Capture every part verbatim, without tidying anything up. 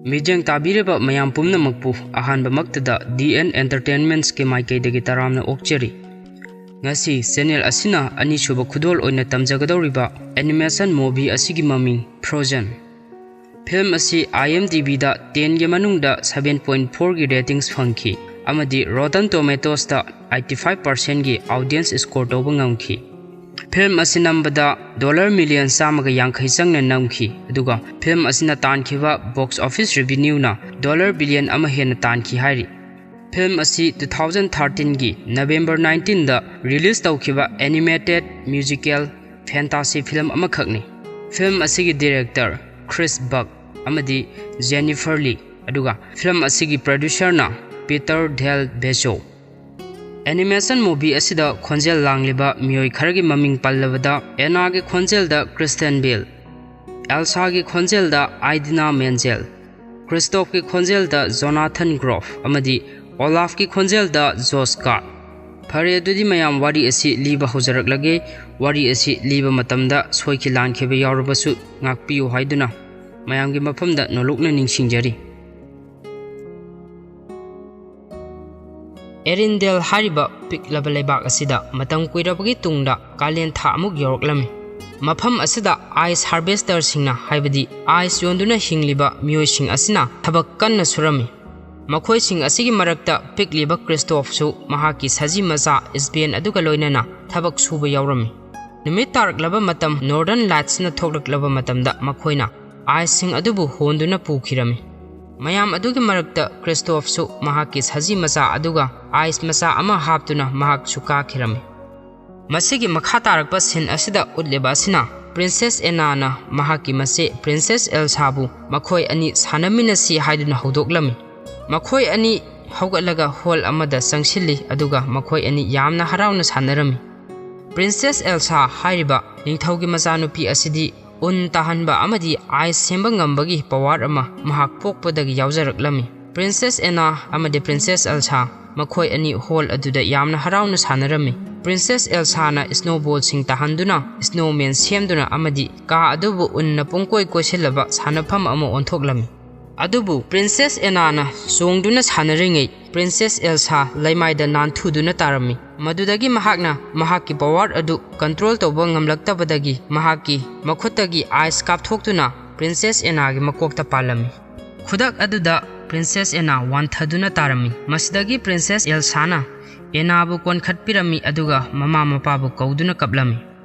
ꯃꯤꯠꯌꯦꯡ ꯇꯥꯕꯤꯔꯤꯕ ꯃꯌꯥꯝ ꯄꯨꯝꯅꯃꯛꯄꯨ ꯑꯍꯥꯟꯕꯃꯛꯇꯗ ꯗꯤ ꯑꯦꯟ ꯑꯦꯟꯇꯔꯇꯦꯟꯃꯦꯟꯠꯁꯀꯤ ꯃꯥꯏꯀꯩꯗꯒꯤ ꯇꯔꯥꯝꯅ ꯑꯣꯛꯆꯔꯤ꯫ ꯉꯁꯤ ꯆꯦꯅꯦꯜ ꯑꯁꯤꯅ ꯑꯅꯤꯁꯨꯕ ꯈꯨꯗꯣꯜ ꯑꯣꯏꯅ ꯇꯝꯖꯒꯗꯧꯔꯤꯕ ꯑꯦꯅꯤꯃꯦꯁꯟ ꯃꯨꯚꯤ ꯑꯁꯤꯒꯤ ꯃꯃꯤꯡ ꯐ꯭ꯔꯣꯖꯟ꯫ ꯐꯤꯂꯝ ꯑꯁꯤ ꯑꯥꯏ ꯑꯦꯝ ꯗꯤ ꯕꯤꯗ ꯇꯦꯟꯒꯤ ꯃꯅꯨꯡꯗ ꯁꯚꯦꯟ ꯄꯣꯏꯟꯠ ꯐꯣꯔꯒꯤ ꯔꯦꯇꯤꯡꯁ ꯐꯪꯈꯤ ꯑꯃꯗꯤ ꯔꯣꯇꯟ ꯇꯣꯃꯦꯇꯣꯁꯇ ꯑꯩꯠꯇꯤ ꯐꯥꯏꯚ ꯄꯥꯔꯁꯦꯟꯠꯒꯤ ꯑꯣꯗꯤꯌꯦꯟꯁ ꯁ꯭ꯀꯣꯔ ꯇꯧꯕ ꯉꯝꯈꯤ꯫ ꯐꯤꯂꯝ ꯑꯁꯤ ꯅꯝꯕꯗ ꯗꯣꯂꯔ ꯃꯤꯂꯤꯌꯟ ꯆꯥꯝꯃꯒ ꯌꯥꯡꯈꯩ ꯆꯪꯅ ꯅꯝꯈꯤ, ꯑꯗꯨꯒ ꯐꯤꯂꯝ ꯑꯁꯤꯅ ꯇꯥꯟꯈꯤꯕ ꯕꯣꯛꯁ ꯑꯣꯐꯤꯁ ꯔꯦꯚꯤꯅ꯭ꯌꯨꯅ ꯗꯣꯂꯔ ꯕꯤꯂꯤꯌꯟ ꯑꯃ ꯍꯦꯟꯅ ꯇꯥꯟꯈꯤ ꯍꯥꯏꯔꯤ꯫ ꯐꯤꯂꯝ ꯑꯁꯤ ꯇꯨ ꯊꯥꯎꯖꯟ ꯊꯥꯔꯇꯤꯟꯒꯤ ꯅꯕꯦꯝꯕꯔ ꯅꯥꯏꯟꯇꯤꯟꯗ ꯔꯤꯂꯤꯖ ꯇꯧꯈꯤꯕ ꯑꯦꯅꯤꯃꯦꯇꯦꯗ ꯃ꯭ꯌꯨꯖꯤꯀꯦꯜ ꯐꯦꯟꯇꯥꯁꯤ ꯐꯤꯂꯝ ꯑꯃꯈꯛꯅꯤ꯫ ꯐꯤꯂꯝ ꯑꯁꯤꯒꯤ ꯗꯤꯔꯦꯛꯇꯔ ꯈ꯭ꯔꯤꯁ ꯕꯛ ꯑꯃꯗꯤ ꯖꯦꯅꯤꯐꯔ ꯂꯤ, ꯑꯗꯨꯒ ꯐꯤꯂꯝ ꯑꯁꯤꯒꯤ ꯄ꯭ꯔꯣꯗ꯭ꯌꯨꯁꯔꯅ ꯄꯤꯇꯔ ꯗꯦꯜ ꯕꯦꯖꯣ꯫ ꯑꯦꯅꯤꯃꯦꯁꯟ ꯃꯨꯚꯤ ꯑꯁꯤꯗ ꯈꯣꯟꯖꯦꯜ ꯂꯥꯡꯂꯤꯕ ꯃꯤꯑꯣꯏ ꯈꯔꯒꯤ ꯃꯃꯤꯡ ꯄꯜꯂꯕꯗ, ꯑꯦꯅꯥꯒꯤ ꯈꯣꯟꯖꯦꯜꯗ ꯀ꯭ꯔꯤꯁꯇꯦꯟ ꯕꯦꯜ, ꯑꯦꯜꯁꯥꯒꯤ ꯈꯣꯟꯖꯦꯜꯗ ꯑꯥꯏꯗꯤꯅꯥ ꯃꯦꯟꯖꯦꯜ, ꯀ꯭ꯔꯤꯁꯇꯣꯐꯀꯤ ꯈꯣꯟꯖꯦꯜꯗ ꯖꯣꯅꯥꯊꯟ ꯒ꯭ꯔꯣꯐ ꯑꯃꯗꯤ ꯑꯣꯂꯥꯐꯀꯤ ꯈꯣꯟꯖꯦꯜꯗ ꯖꯣꯁ ꯒꯥꯔꯗ꯫ ꯐꯔꯦ, ꯑꯗꯨꯗꯤ ꯃꯌꯥꯝ ꯋꯥꯔꯤ ꯑꯁꯤ ꯂꯤꯕ ꯍꯧꯖꯔꯛꯂꯒꯦ꯫ ꯋꯥꯔꯤ ꯑꯁꯤ ꯂꯤꯕ ꯃꯇꯝꯗ ꯁꯣꯏꯈꯤ ꯂꯥꯟꯈꯤꯕ ꯌꯥꯎꯔꯕꯁꯨ ꯉꯥꯛꯄꯤꯌꯨ ꯍꯥꯏꯗꯨꯅ ꯃꯌꯥꯝꯒꯤ ꯃꯐꯝꯗ ꯅꯣꯂꯨꯛꯅ ꯅꯤꯡꯁꯤꯡꯖꯔꯤ꯫ ꯑꯦꯔꯤꯟꯗꯦꯜ ꯍꯥꯏꯔꯤꯕ ꯄꯤꯛꯂꯕ ꯂꯩꯕꯥꯛ ꯑꯁꯤꯗ ꯃꯇꯝ ꯀꯨꯏꯔꯕꯒꯤ ꯇꯨꯡꯗ ꯀꯥꯂꯦꯟ ꯊꯥ ꯑꯃꯨꯛ ꯌꯧꯔꯛꯂꯝꯃꯤ꯫ ꯃꯐꯝ ꯑꯁꯤꯗ ꯑꯥꯏꯁ ꯍꯥꯔꯚꯦꯁꯇꯔꯁꯤꯡꯅ, ꯍꯥꯏꯕꯗꯤ ꯑꯥꯏꯁ ꯌꯣꯟꯗꯨꯅ ꯍꯤꯡꯂꯤꯕ ꯃꯤꯑꯣꯏꯁꯤꯡ ꯑꯁꯤꯅ ꯊꯕꯛ ꯀꯟꯅ ꯁꯨꯔꯝꯃꯤ꯫ ꯃꯈꯣꯏꯁꯤꯡ ꯑꯁꯤꯒꯤ ꯃꯔꯛꯇ ꯄꯤꯛꯂꯤꯕ ꯀ꯭ꯔꯤꯁꯇꯣꯐꯁꯨ ꯃꯍꯥꯛꯀꯤ ꯁꯖꯤ ꯃꯆꯥ ꯏꯁꯕꯦꯟ ꯑꯗꯨꯒ ꯂꯣꯏꯅꯅ ꯊꯕꯛ ꯁꯨꯕ ꯌꯥꯎꯔꯝꯃꯤ꯫ ꯅꯨꯃꯤꯠ ꯇꯥꯔꯛꯂꯕ ꯃꯇꯝ, ꯅꯣꯔꯗꯔꯟ ꯂꯥꯏꯠꯁꯅ ꯊꯣꯛꯂꯛꯂꯕ ꯃꯇꯝꯗ ꯃꯈꯣꯏꯅ ꯑꯥꯏꯁꯁꯤꯡ ꯑꯗꯨꯕꯨ ꯍꯣꯟꯗꯨꯅ ꯄꯨꯈꯤꯔꯝꯃꯤ꯫ ꯃꯌꯥꯝ ꯑꯗꯨꯒꯤ ꯃꯔꯛꯇ ꯀ꯭ꯔꯤꯁꯇꯣꯐꯁꯨ ꯃꯍꯥꯛꯀꯤ ꯁꯖꯤ ꯃꯆꯥ ꯑꯗꯨꯒ ꯑꯥꯏꯁ ꯃꯆꯥ ꯑꯃ ꯍꯥꯞꯇꯨꯅ ꯃꯍꯥꯛꯁꯨ ꯀꯥꯈꯤꯔꯝꯃꯤ꯫ ꯃꯁꯤꯒꯤ ꯃꯈꯥ ꯇꯥꯔꯛꯄ ꯁꯤꯟ ꯑꯁꯤꯗ ꯎꯠꯂꯤꯕ ꯑꯁꯤꯅ ꯄ꯭ꯔꯤꯟꯁꯦꯁ ꯑꯦꯅꯥꯅ ꯃꯍꯥꯛꯀꯤ ꯃꯆꯦ ꯄ꯭ꯔꯤꯟꯁꯦꯁ ꯑꯦꯜꯁꯥꯕꯨ ꯃꯈꯣꯏ ꯑꯅꯤ ꯁꯥꯟꯅꯃꯤꯟꯅꯁꯤ ꯍꯥꯏꯗꯨꯅ ꯍꯧꯗꯣꯛꯂꯝꯃꯤ꯫ ꯃꯈꯣꯏ ꯑꯅꯤ ꯍꯧꯒꯠꯂꯒ ꯍꯣꯜ ꯑꯃꯗ ꯆꯪꯁꯤꯜꯂꯤ, ꯑꯗꯨꯒ ꯃꯈꯣꯏ ꯑꯅꯤ ꯌꯥꯝꯅ ꯍꯔꯥꯎꯅ ꯁꯥꯟꯅꯔꯝꯃꯤ꯫ ꯄ꯭ꯔꯤꯟꯁꯦꯁ ꯑꯦꯜꯁꯥ ꯍꯥꯏꯔꯤꯕ ꯅꯤꯡꯊꯧꯒꯤ ꯃꯆꯥꯅꯨꯄꯤ ꯑꯁꯤꯗꯤ ꯎꯟ ꯇꯥꯍꯟꯕ ꯑꯃꯗꯤ ꯑꯥꯏꯁ ꯁꯦꯝꯕ ꯉꯝꯕꯒꯤ ꯄꯋꯥꯔ ꯑꯃ ꯃꯍꯥꯛ ꯄꯣꯛꯄꯗꯒꯤ ꯌꯥꯎꯖꯔꯛꯂꯝꯃꯤ꯫ ꯄ꯭ꯔꯤꯟꯁꯦꯁ ꯑꯦꯅꯥ ꯑꯃꯗꯤ ꯄ꯭ꯔꯤꯟꯁꯦꯁ ꯑꯦꯜꯁꯥ ꯃꯈꯣꯏ ꯑꯅꯤ ꯍꯣꯜ ꯑꯗꯨꯗ ꯌꯥꯝꯅ ꯍꯔꯥꯎꯅ ꯁꯥꯟꯅꯔꯝꯃꯤ꯫ ꯄ꯭ꯔꯤꯟꯁꯦꯁ ꯑꯦꯜꯁꯥꯅ ꯁ꯭ꯅꯣꯕꯣꯜꯁꯤꯡ ꯇꯥꯍꯟꯗꯨꯅ ꯁ꯭ꯅꯣꯃꯦꯟ ꯁꯦꯝꯗꯨꯅ ꯑꯃꯗꯤ ꯀꯥ ꯑꯗꯨꯕꯨ ꯎꯟꯅ ꯄꯨꯡꯀꯣꯏ ꯀꯣꯏꯁꯤꯜꯂꯕ ꯁꯥꯟꯅꯐꯝ ꯑꯃ ꯑꯣꯟꯊꯣꯛꯂꯝꯃꯤ꯫ ꯑꯗꯨꯕꯨ ꯄ꯭ꯔꯤꯟꯁꯦꯁ ꯑꯦꯅꯥꯅ ꯆꯣꯡꯗꯨꯅ ꯁꯥꯟꯅꯔꯤꯉꯩ ꯄ꯭ꯔꯤꯟꯁꯦꯁ ꯑꯦꯜꯁꯥ ꯂꯩꯃꯥꯏꯗ ꯅꯥꯟꯊꯨꯗꯨꯅ ꯇꯥꯔꯝꯃꯤ꯫ ꯃꯗꯨꯗꯒꯤ ꯃꯍꯥꯛꯅ ꯃꯍꯥꯛꯀꯤ ꯄꯋꯥꯔ ꯑꯗꯨ ꯀꯟꯇ꯭ꯔꯣꯜ ꯇꯧꯕ ꯉꯝꯂꯛꯇꯕꯗꯒꯤ ꯃꯍꯥꯛꯀꯤ ꯃꯈꯨꯠꯇꯒꯤ ꯑꯥꯏꯁ ꯀꯥꯞꯊꯣꯛꯇꯨꯅ ꯄ꯭ꯔꯤꯟꯁꯦꯁ ꯑꯦꯅꯥꯒꯤ ꯃꯀꯣꯛꯇ ꯄꯥꯜꯂꯝꯃꯤ꯫ ꯈꯨꯗꯛ ꯑꯗꯨꯗ ꯄ꯭ꯔꯤꯟꯁꯦꯁ ꯑꯦꯅꯥ ꯋꯥꯟꯊꯗꯨꯅ ꯇꯥꯔꯝꯃꯤ꯫ ꯃꯁꯤꯗꯒꯤ ꯄ꯭ꯔꯤꯟꯁꯦꯁ ꯑꯦꯜꯁꯥꯅ ꯑꯦꯅꯥꯕꯨ ꯀꯣꯟꯈꯠꯄꯤꯔꯝꯃꯤ, ꯑꯗꯨꯒ ꯃꯃꯥ ꯃꯄꯥꯕꯨ ꯀꯧꯗꯨꯅ ꯀꯞꯂꯝꯃꯤ꯫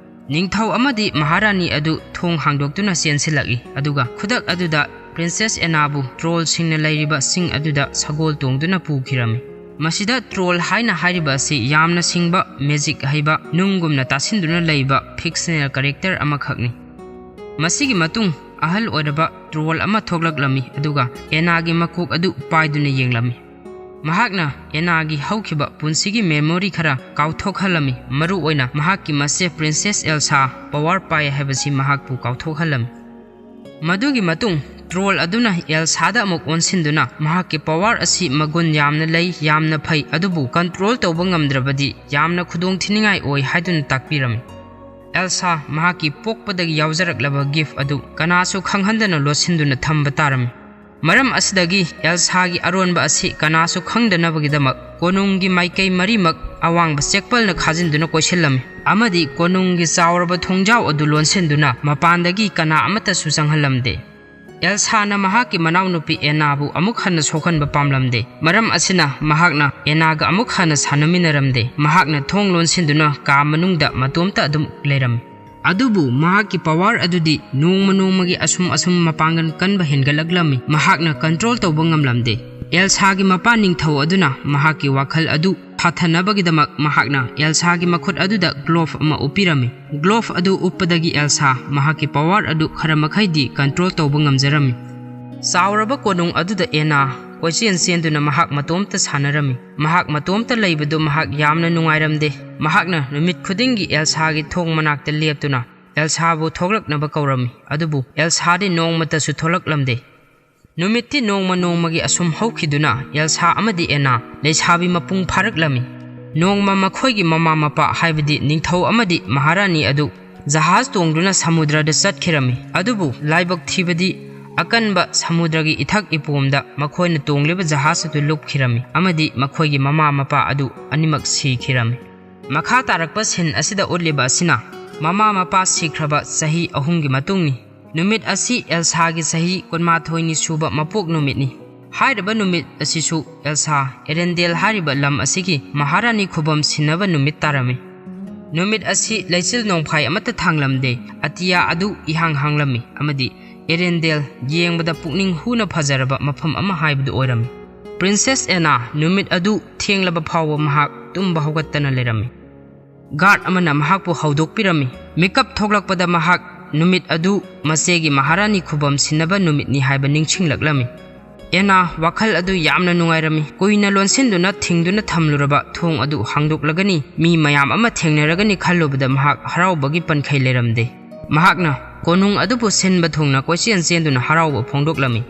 ꯅꯤꯡꯊꯧ ꯑꯃꯗꯤ ꯃꯍꯥꯔꯥꯅꯤ ꯑꯗꯨ ꯊꯣꯡ ꯍꯥꯡꯗꯣꯛꯇꯨꯅ ꯆꯦꯟꯁꯤꯜꯂꯛꯏ, ꯑꯗꯨꯒ ꯈꯨꯗꯛ ꯑꯗꯨꯗ ꯄ꯭ꯔꯤꯟꯁꯦꯁ ꯑꯦꯅꯥꯕꯨ ꯇ꯭ꯔꯣꯜꯁꯤꯡꯅ ꯂꯩꯔꯤꯕ ꯁꯤꯡ ꯑꯗꯨꯗ ꯁꯒꯣꯜ ꯇꯣꯡꯗꯨꯅ ꯄꯨꯈꯤꯔꯝꯃꯤ꯫ ꯃꯁꯤꯗ ꯇ꯭ꯔꯣꯜ ꯍꯥꯏꯅ ꯍꯥꯏꯔꯤꯕ ꯑꯁꯤ ꯌꯥꯝꯅ ꯁꯤꯡꯕ, ꯃꯦꯖꯤꯛ ꯍꯩꯕ, ꯅꯨꯡꯒꯨꯝꯅ ꯇꯥꯁꯤꯟꯗꯨꯅ ꯂꯩꯕ ꯐꯤꯛꯁꯅꯦꯜ ꯀꯦꯔꯦꯛꯇꯔ ꯑꯃꯈꯛꯅꯤ꯫ ꯃꯁꯤꯒꯤ ꯃꯇꯨꯡ ꯑꯍꯜ ꯑꯣꯏꯔꯕ ꯇ꯭ꯔꯣꯜ ꯑꯃ ꯊꯣꯛꯂꯛꯂꯝꯃꯤ, ꯑꯗꯨꯒ ꯑꯦꯅꯥꯒꯤ ꯃꯀꯣꯛ ꯑꯗꯨ ꯄꯥꯏꯗꯨꯅ ꯌꯦꯡꯂꯝꯃꯤ꯫ ꯃꯍꯥꯛꯅ ꯑꯦꯅꯥꯒꯤ ꯍꯧꯈꯤꯕ ꯄꯨꯟꯁꯤꯒꯤ ꯃꯦꯃꯣꯔꯤ ꯈꯔ ꯀꯥꯎꯊꯣꯛꯍꯜꯂꯝꯃꯤ, ꯃꯔꯨꯑꯣꯏꯅ ꯃꯍꯥꯛꯀꯤ ꯃꯆꯦ ꯄ꯭ꯔꯤꯟꯁꯦꯁ ꯑꯦꯜꯁꯥ ꯄꯋꯥꯔ ꯄꯥꯏ ꯍꯥꯏꯕꯁꯤ ꯃꯍꯥꯛꯄꯨ ꯀꯥꯎꯊꯣꯛꯍꯜꯂꯝꯃꯤ꯫ ꯃꯗꯨꯒꯤ ꯃꯇꯨꯡ ꯇ꯭ꯔꯣꯜ ꯑꯗꯨꯅ ꯑꯦꯜꯁꯥꯗ ꯑꯃꯨꯛ ꯑꯣꯟꯁꯤꯟꯗꯨꯅ ꯃꯍꯥꯛꯀꯤ ꯄꯋꯥꯔ ꯑꯁꯤ ꯃꯒꯨꯟ ꯌꯥꯝꯅ ꯂꯩ, ꯌꯥꯝꯅ ꯐꯩ, ꯑꯗꯨꯕꯨ ꯀꯟꯇ꯭ꯔꯣꯜ ꯇꯧꯕ ꯉꯝꯗ꯭ꯔꯕꯗꯤ ꯌꯥꯝꯅ ꯈꯨꯗꯣꯡꯊꯤꯅꯤꯡꯉꯥꯏ ꯑꯣꯏ ꯍꯥꯏꯗꯨꯅ ꯇꯥꯛꯄꯤꯔꯝꯃꯤ꯫ ꯑꯦꯜꯁꯥ ꯃꯍꯥꯛꯀꯤ ꯄꯣꯛꯄꯗꯒꯤ ꯌꯥꯎꯖꯔꯛꯂꯕ ꯒꯤꯐ ꯑꯗꯨ ꯀꯅꯥꯁꯨ ꯈꯪꯍꯟꯗꯅ ꯂꯣꯠꯁꯤꯟꯗꯨꯅ ꯊꯝꯕ ꯇꯥꯔꯝꯃꯤ꯫ ꯃꯔꯝ ꯑꯁꯤꯗꯒꯤ ꯑꯦꯜꯁꯥꯒꯤ ꯑꯔꯣꯟꯕ ꯑꯁꯤ ꯀꯅꯥꯁꯨ ꯈꯪꯗꯅꯕꯒꯤꯗꯃꯛ ꯀꯣꯅꯨꯡꯒꯤ ꯃꯥꯏꯀꯩ ꯃꯔꯤꯃꯛ ꯑꯋꯥꯡꯕ ꯆꯦꯛꯄꯜꯅ ꯈꯥꯖꯤꯟꯗꯨꯅ ꯀꯣꯏꯁꯤꯜꯂꯝꯃꯤ, ꯑꯃꯗꯤ ꯀꯣꯅꯨꯡꯒꯤ ꯆꯥꯎꯔꯕ ꯊꯣꯡꯖꯥꯎ ꯑꯗꯨ ꯂꯣꯟꯁꯤꯟꯗꯨꯅ ꯃꯄꯥꯟꯗꯒꯤ ꯀꯅꯥ ꯑꯃꯠꯇꯁꯨ ꯆꯪꯍꯜꯂꯝꯗꯦ꯫ ꯑꯦꯜꯁꯥꯅ ꯃꯍꯥꯛꯀꯤ ꯃꯅꯥꯎꯅꯨꯄꯤ ꯑꯦꯅꯥꯕꯨ ꯑꯃꯨꯛ ꯍꯟꯅ ꯁꯣꯛꯍꯟꯕ ꯄꯥꯝꯂꯝꯗꯦ꯫ ꯃꯔꯝ ꯑꯁꯤꯅ ꯃꯍꯥꯛꯅ ꯑꯦꯅꯥꯒ ꯑꯃꯨꯛ ꯍꯟꯅ ꯁꯥꯟꯅꯃꯤꯟꯅꯔꯝꯗꯦ꯫ ꯃꯍꯥꯛꯅ ꯊꯣꯡ ꯂꯣꯟꯁꯤꯟꯗꯨꯅ ꯀꯥ ꯃꯅꯨꯡꯗ ꯃꯇꯣꯝꯇ ꯑꯗꯨꯝ ꯂꯩꯔꯝꯃꯤ꯫ ꯑꯗꯨꯕꯨ ꯃꯍꯥꯛꯀꯤ ꯄꯋꯥꯔ ꯑꯗꯨꯗꯤ ꯅꯣꯡꯃ ꯅꯣꯡꯃꯒꯤ ꯑꯁꯨꯝ ꯑꯁꯨꯝ ꯃꯄꯥꯡꯒꯜ ꯀꯟꯕ ꯍꯦꯟꯒꯠꯂꯛꯂꯝꯃꯤ꯫ ꯃꯍꯥꯛꯅ ꯀꯟꯇ꯭ꯔꯣꯜ ꯇꯧꯕ ꯉꯝꯂꯝꯗꯦ꯫ ꯑꯦꯜꯁꯥꯒꯤ ꯃꯄꯥ ꯅꯤꯡꯊꯧ ꯑꯗꯨꯅ ꯃꯍꯥꯛꯀꯤ ꯋꯥꯈꯜ ꯑꯗꯨ ꯐꯥꯊꯅꯕꯒꯤꯗꯃꯛ ꯃꯍꯥꯛꯅ ꯑꯦꯜꯁꯥꯒꯤ ꯃꯈꯨꯠ ꯑꯗꯨꯗ ꯒ꯭ꯂꯣꯚ ꯑꯃ ꯎꯞꯄꯤꯔꯝꯃꯤ꯫ ꯒ꯭ꯂꯣꯚ ꯑꯗꯨ ꯎꯞꯄꯗꯒꯤ ꯑꯦꯜꯁꯥ ꯃꯍꯥꯛꯀꯤ ꯄꯋꯥꯔ ꯑꯗꯨ ꯈꯔ ꯃꯈꯩꯗꯤ ꯀꯟꯇ꯭ꯔꯣꯜ ꯇꯧꯕ ꯉꯝꯖꯔꯝꯃꯤ꯫ ꯆꯥꯎꯔꯕ ꯀꯣꯅꯨꯡ ꯑꯗꯨꯗ ꯑꯦꯅꯥ ꯀꯣꯏꯆꯦꯟ ꯆꯦꯟꯗꯨꯅ ꯃꯍꯥꯛ ꯃꯇꯣꯝꯇ ꯁꯥꯟꯅꯔꯝꯃꯤ꯫ ꯃꯍꯥꯛ ꯃꯇꯣꯝꯇ ꯂꯩꯕꯗꯨ ꯃꯍꯥꯛ ꯌꯥꯝꯅ ꯅꯨꯡꯉꯥꯏꯔꯝꯗꯦ꯫ ꯃꯍꯥꯛꯅ ꯅꯨꯃꯤꯠ ꯈꯨꯗꯤꯡꯒꯤ ꯑꯦꯜꯁꯥꯒꯤ ꯊꯣꯡ ꯃꯅꯥꯛꯇ ꯂꯦꯞꯇꯨꯅ ꯑꯦꯜꯁꯥꯕꯨ ꯊꯣꯛꯂꯛꯅꯕ ꯀꯧꯔꯝꯃꯤ, ꯑꯗꯨꯕꯨ ꯑꯦꯜꯁꯥꯗꯤ ꯅꯣꯡꯃꯇꯁꯨ ꯊꯣꯛꯂꯛꯂꯝꯗꯦ꯫ ꯅꯨꯃꯤꯠꯇꯤ ꯅꯣꯡꯃ ꯅꯣꯡꯃꯒꯤ ꯑꯁꯨꯝ ꯍꯧꯈꯤꯗꯨꯅ ꯑꯦꯜꯁꯥ ꯑꯃꯗꯤ ꯑꯦꯅꯥ ꯂꯩꯁꯥꯕꯤ ꯃꯄꯨꯡ ꯐꯥꯔꯛꯂꯝꯃꯤ꯫ ꯅꯣꯡꯃ ꯃꯈꯣꯏꯒꯤ ꯃꯃꯥ ꯃꯄꯥ, ꯍꯥꯏꯕꯗꯤ ꯅꯤꯡꯊꯧ ꯑꯃꯗꯤ ꯃꯍꯥꯔꯥꯅꯤ ꯑꯗꯨ ꯖꯍꯥꯖ ꯇꯣꯡꯗꯨꯅ ꯁꯃꯨꯗ꯭ꯔꯗ ꯆꯠꯈꯤꯔꯝꯃꯤ꯫ ꯑꯗꯨꯕꯨ ꯂꯥꯏꯕꯛ ꯊꯤꯕꯗꯤ ꯑꯀꯟꯕ ꯁꯃꯨꯗ꯭ꯔꯒꯤ ꯏꯊꯛ ꯏꯄꯣꯝꯗ ꯃꯈꯣꯏꯅ ꯇꯣꯡꯂꯤꯕ ꯖꯍꯥꯖ ꯑꯗꯨ ꯂꯨꯞꯈꯤꯔꯝꯃꯤ ꯑꯃꯗꯤ ꯃꯈꯣꯏꯒꯤ ꯃꯃꯥ ꯃꯄꯥ ꯑꯗꯨ ꯑꯅꯤꯃꯛ ꯁꯤꯈꯤꯔꯝꯃꯤ꯫ ꯃꯈꯥ ꯇꯥꯔꯛꯄ ꯁꯤꯟ ꯑꯁꯤꯗ ꯎꯠꯂꯤꯕ ꯑꯁꯤꯅ ꯃꯃꯥ ꯃꯄꯥ ꯁꯤꯈ꯭ꯔꯕ ꯆꯍꯤ ꯑꯍꯨꯝꯒꯤ ꯃꯇꯨꯡꯅꯤ꯫ ꯅꯨꯃꯤꯠ ꯑꯁꯤ ꯑꯦꯜꯁꯥꯒꯤ ꯆꯍꯤ ꯀꯨꯟꯃꯥꯊꯣꯏꯅꯤ ꯁꯨꯕ ꯃꯄꯣꯛ ꯅꯨꯃꯤꯠꯅꯤ꯫ ꯍꯥꯏꯔꯤꯕ ꯅꯨꯃꯤꯠ ꯑꯁꯤꯁꯨ ꯑꯦꯜꯁꯥ ꯑꯦꯔꯦꯟꯗꯦꯜ ꯍꯥꯏꯔꯤꯕ ꯂꯝ ꯑꯁꯤꯒꯤ ꯃꯍꯥꯔꯥꯅꯤ ꯈꯨꯕꯝ ꯁꯤꯟꯅꯕ ꯅꯨꯃꯤꯠ ꯇꯥꯔꯝꯃꯤ꯫ ꯅꯨꯃꯤꯠ ꯑꯁꯤ ꯂꯩꯆꯤꯜ ꯅꯣꯡꯐꯥꯏ ꯑꯃꯠꯇ ꯊꯥꯡꯂꯝꯗꯦ꯫ ꯑꯇꯤꯌꯥ ꯑꯗꯨ ꯏꯍꯥꯡ ꯍꯥꯡꯂꯝꯃꯤ ꯑꯃꯗꯤ ꯑꯦꯔꯦꯟꯗꯦꯜ ꯌꯦꯡꯕꯗ ꯄꯨꯛꯅꯤꯡ ꯍꯨꯅ ꯐꯖꯔꯕ ꯃꯐꯝ ꯑꯃ ꯍꯥꯏꯕꯗꯨ ꯑꯣꯏꯔꯝꯃꯤ꯫ ꯄ꯭ꯔꯤꯟꯁꯦꯁ ꯑꯦꯅꯥ ꯅꯨꯃꯤꯠ ꯑꯗꯨ ꯊꯦꯡꯂꯕ ꯐꯥꯎꯕ ꯃꯍꯥꯛ ꯇꯨꯝꯕ ꯍꯧꯒꯠꯇꯅ ꯂꯩꯔꯝꯃꯤ꯫ ꯒꯥꯔꯗ ꯑꯃꯅ ꯃꯍꯥꯛꯄꯨ ꯍꯧꯗꯣꯛꯄꯤꯔꯝꯃꯤ꯫ ꯃꯤꯀꯞ ꯊꯣꯛꯂꯛꯄꯗ ꯃꯍꯥꯛ ꯅꯨꯃꯤꯠ ꯑꯗꯨ ꯃꯆꯦꯒꯤ ꯃꯍꯥꯔꯥꯅꯤ ꯈꯨꯕꯝ ꯁꯤꯟꯅꯕ ꯅꯨꯃꯤꯠꯅꯤ ꯍꯥꯏꯕ ꯅꯤꯡꯁꯤꯡꯂꯛꯂꯝꯃꯤ꯫ ꯑꯦꯅꯥ ꯋꯥꯈꯜ ꯑꯗꯨ ꯌꯥꯝꯅ ꯅꯨꯡꯉꯥꯏꯔꯝꯃꯤ꯫ ꯀꯨꯏꯅ ꯂꯣꯟꯁꯤꯟꯗꯨꯅ ꯊꯤꯡꯗꯨꯅ ꯊꯝꯂꯨꯔꯕ ꯊꯣꯡ ꯑꯗꯨ ꯍꯥꯡꯗꯣꯛꯂꯒꯅꯤ, ꯃꯤ ꯃꯌꯥꯝ ꯑꯃ ꯊꯦꯡꯅꯔꯒꯅꯤ ꯈꯜꯂꯨꯕꯗ ꯃꯍꯥꯛ ꯍꯔꯥꯎꯕꯒꯤ ꯄꯟꯈꯩ ꯂꯩꯔꯝꯗꯦ꯫ ꯃꯍꯥꯛꯅ ꯀꯣꯅꯨꯡ ꯑꯗꯨꯕꯨ ꯁꯤꯟꯕ ꯊꯨꯡꯅ ꯀꯣꯏꯆꯦꯟ ꯆꯦꯟꯗꯨꯅ ꯍꯔꯥꯎꯕ ꯐꯣꯡꯗꯣꯛꯂꯝꯃꯤ꯫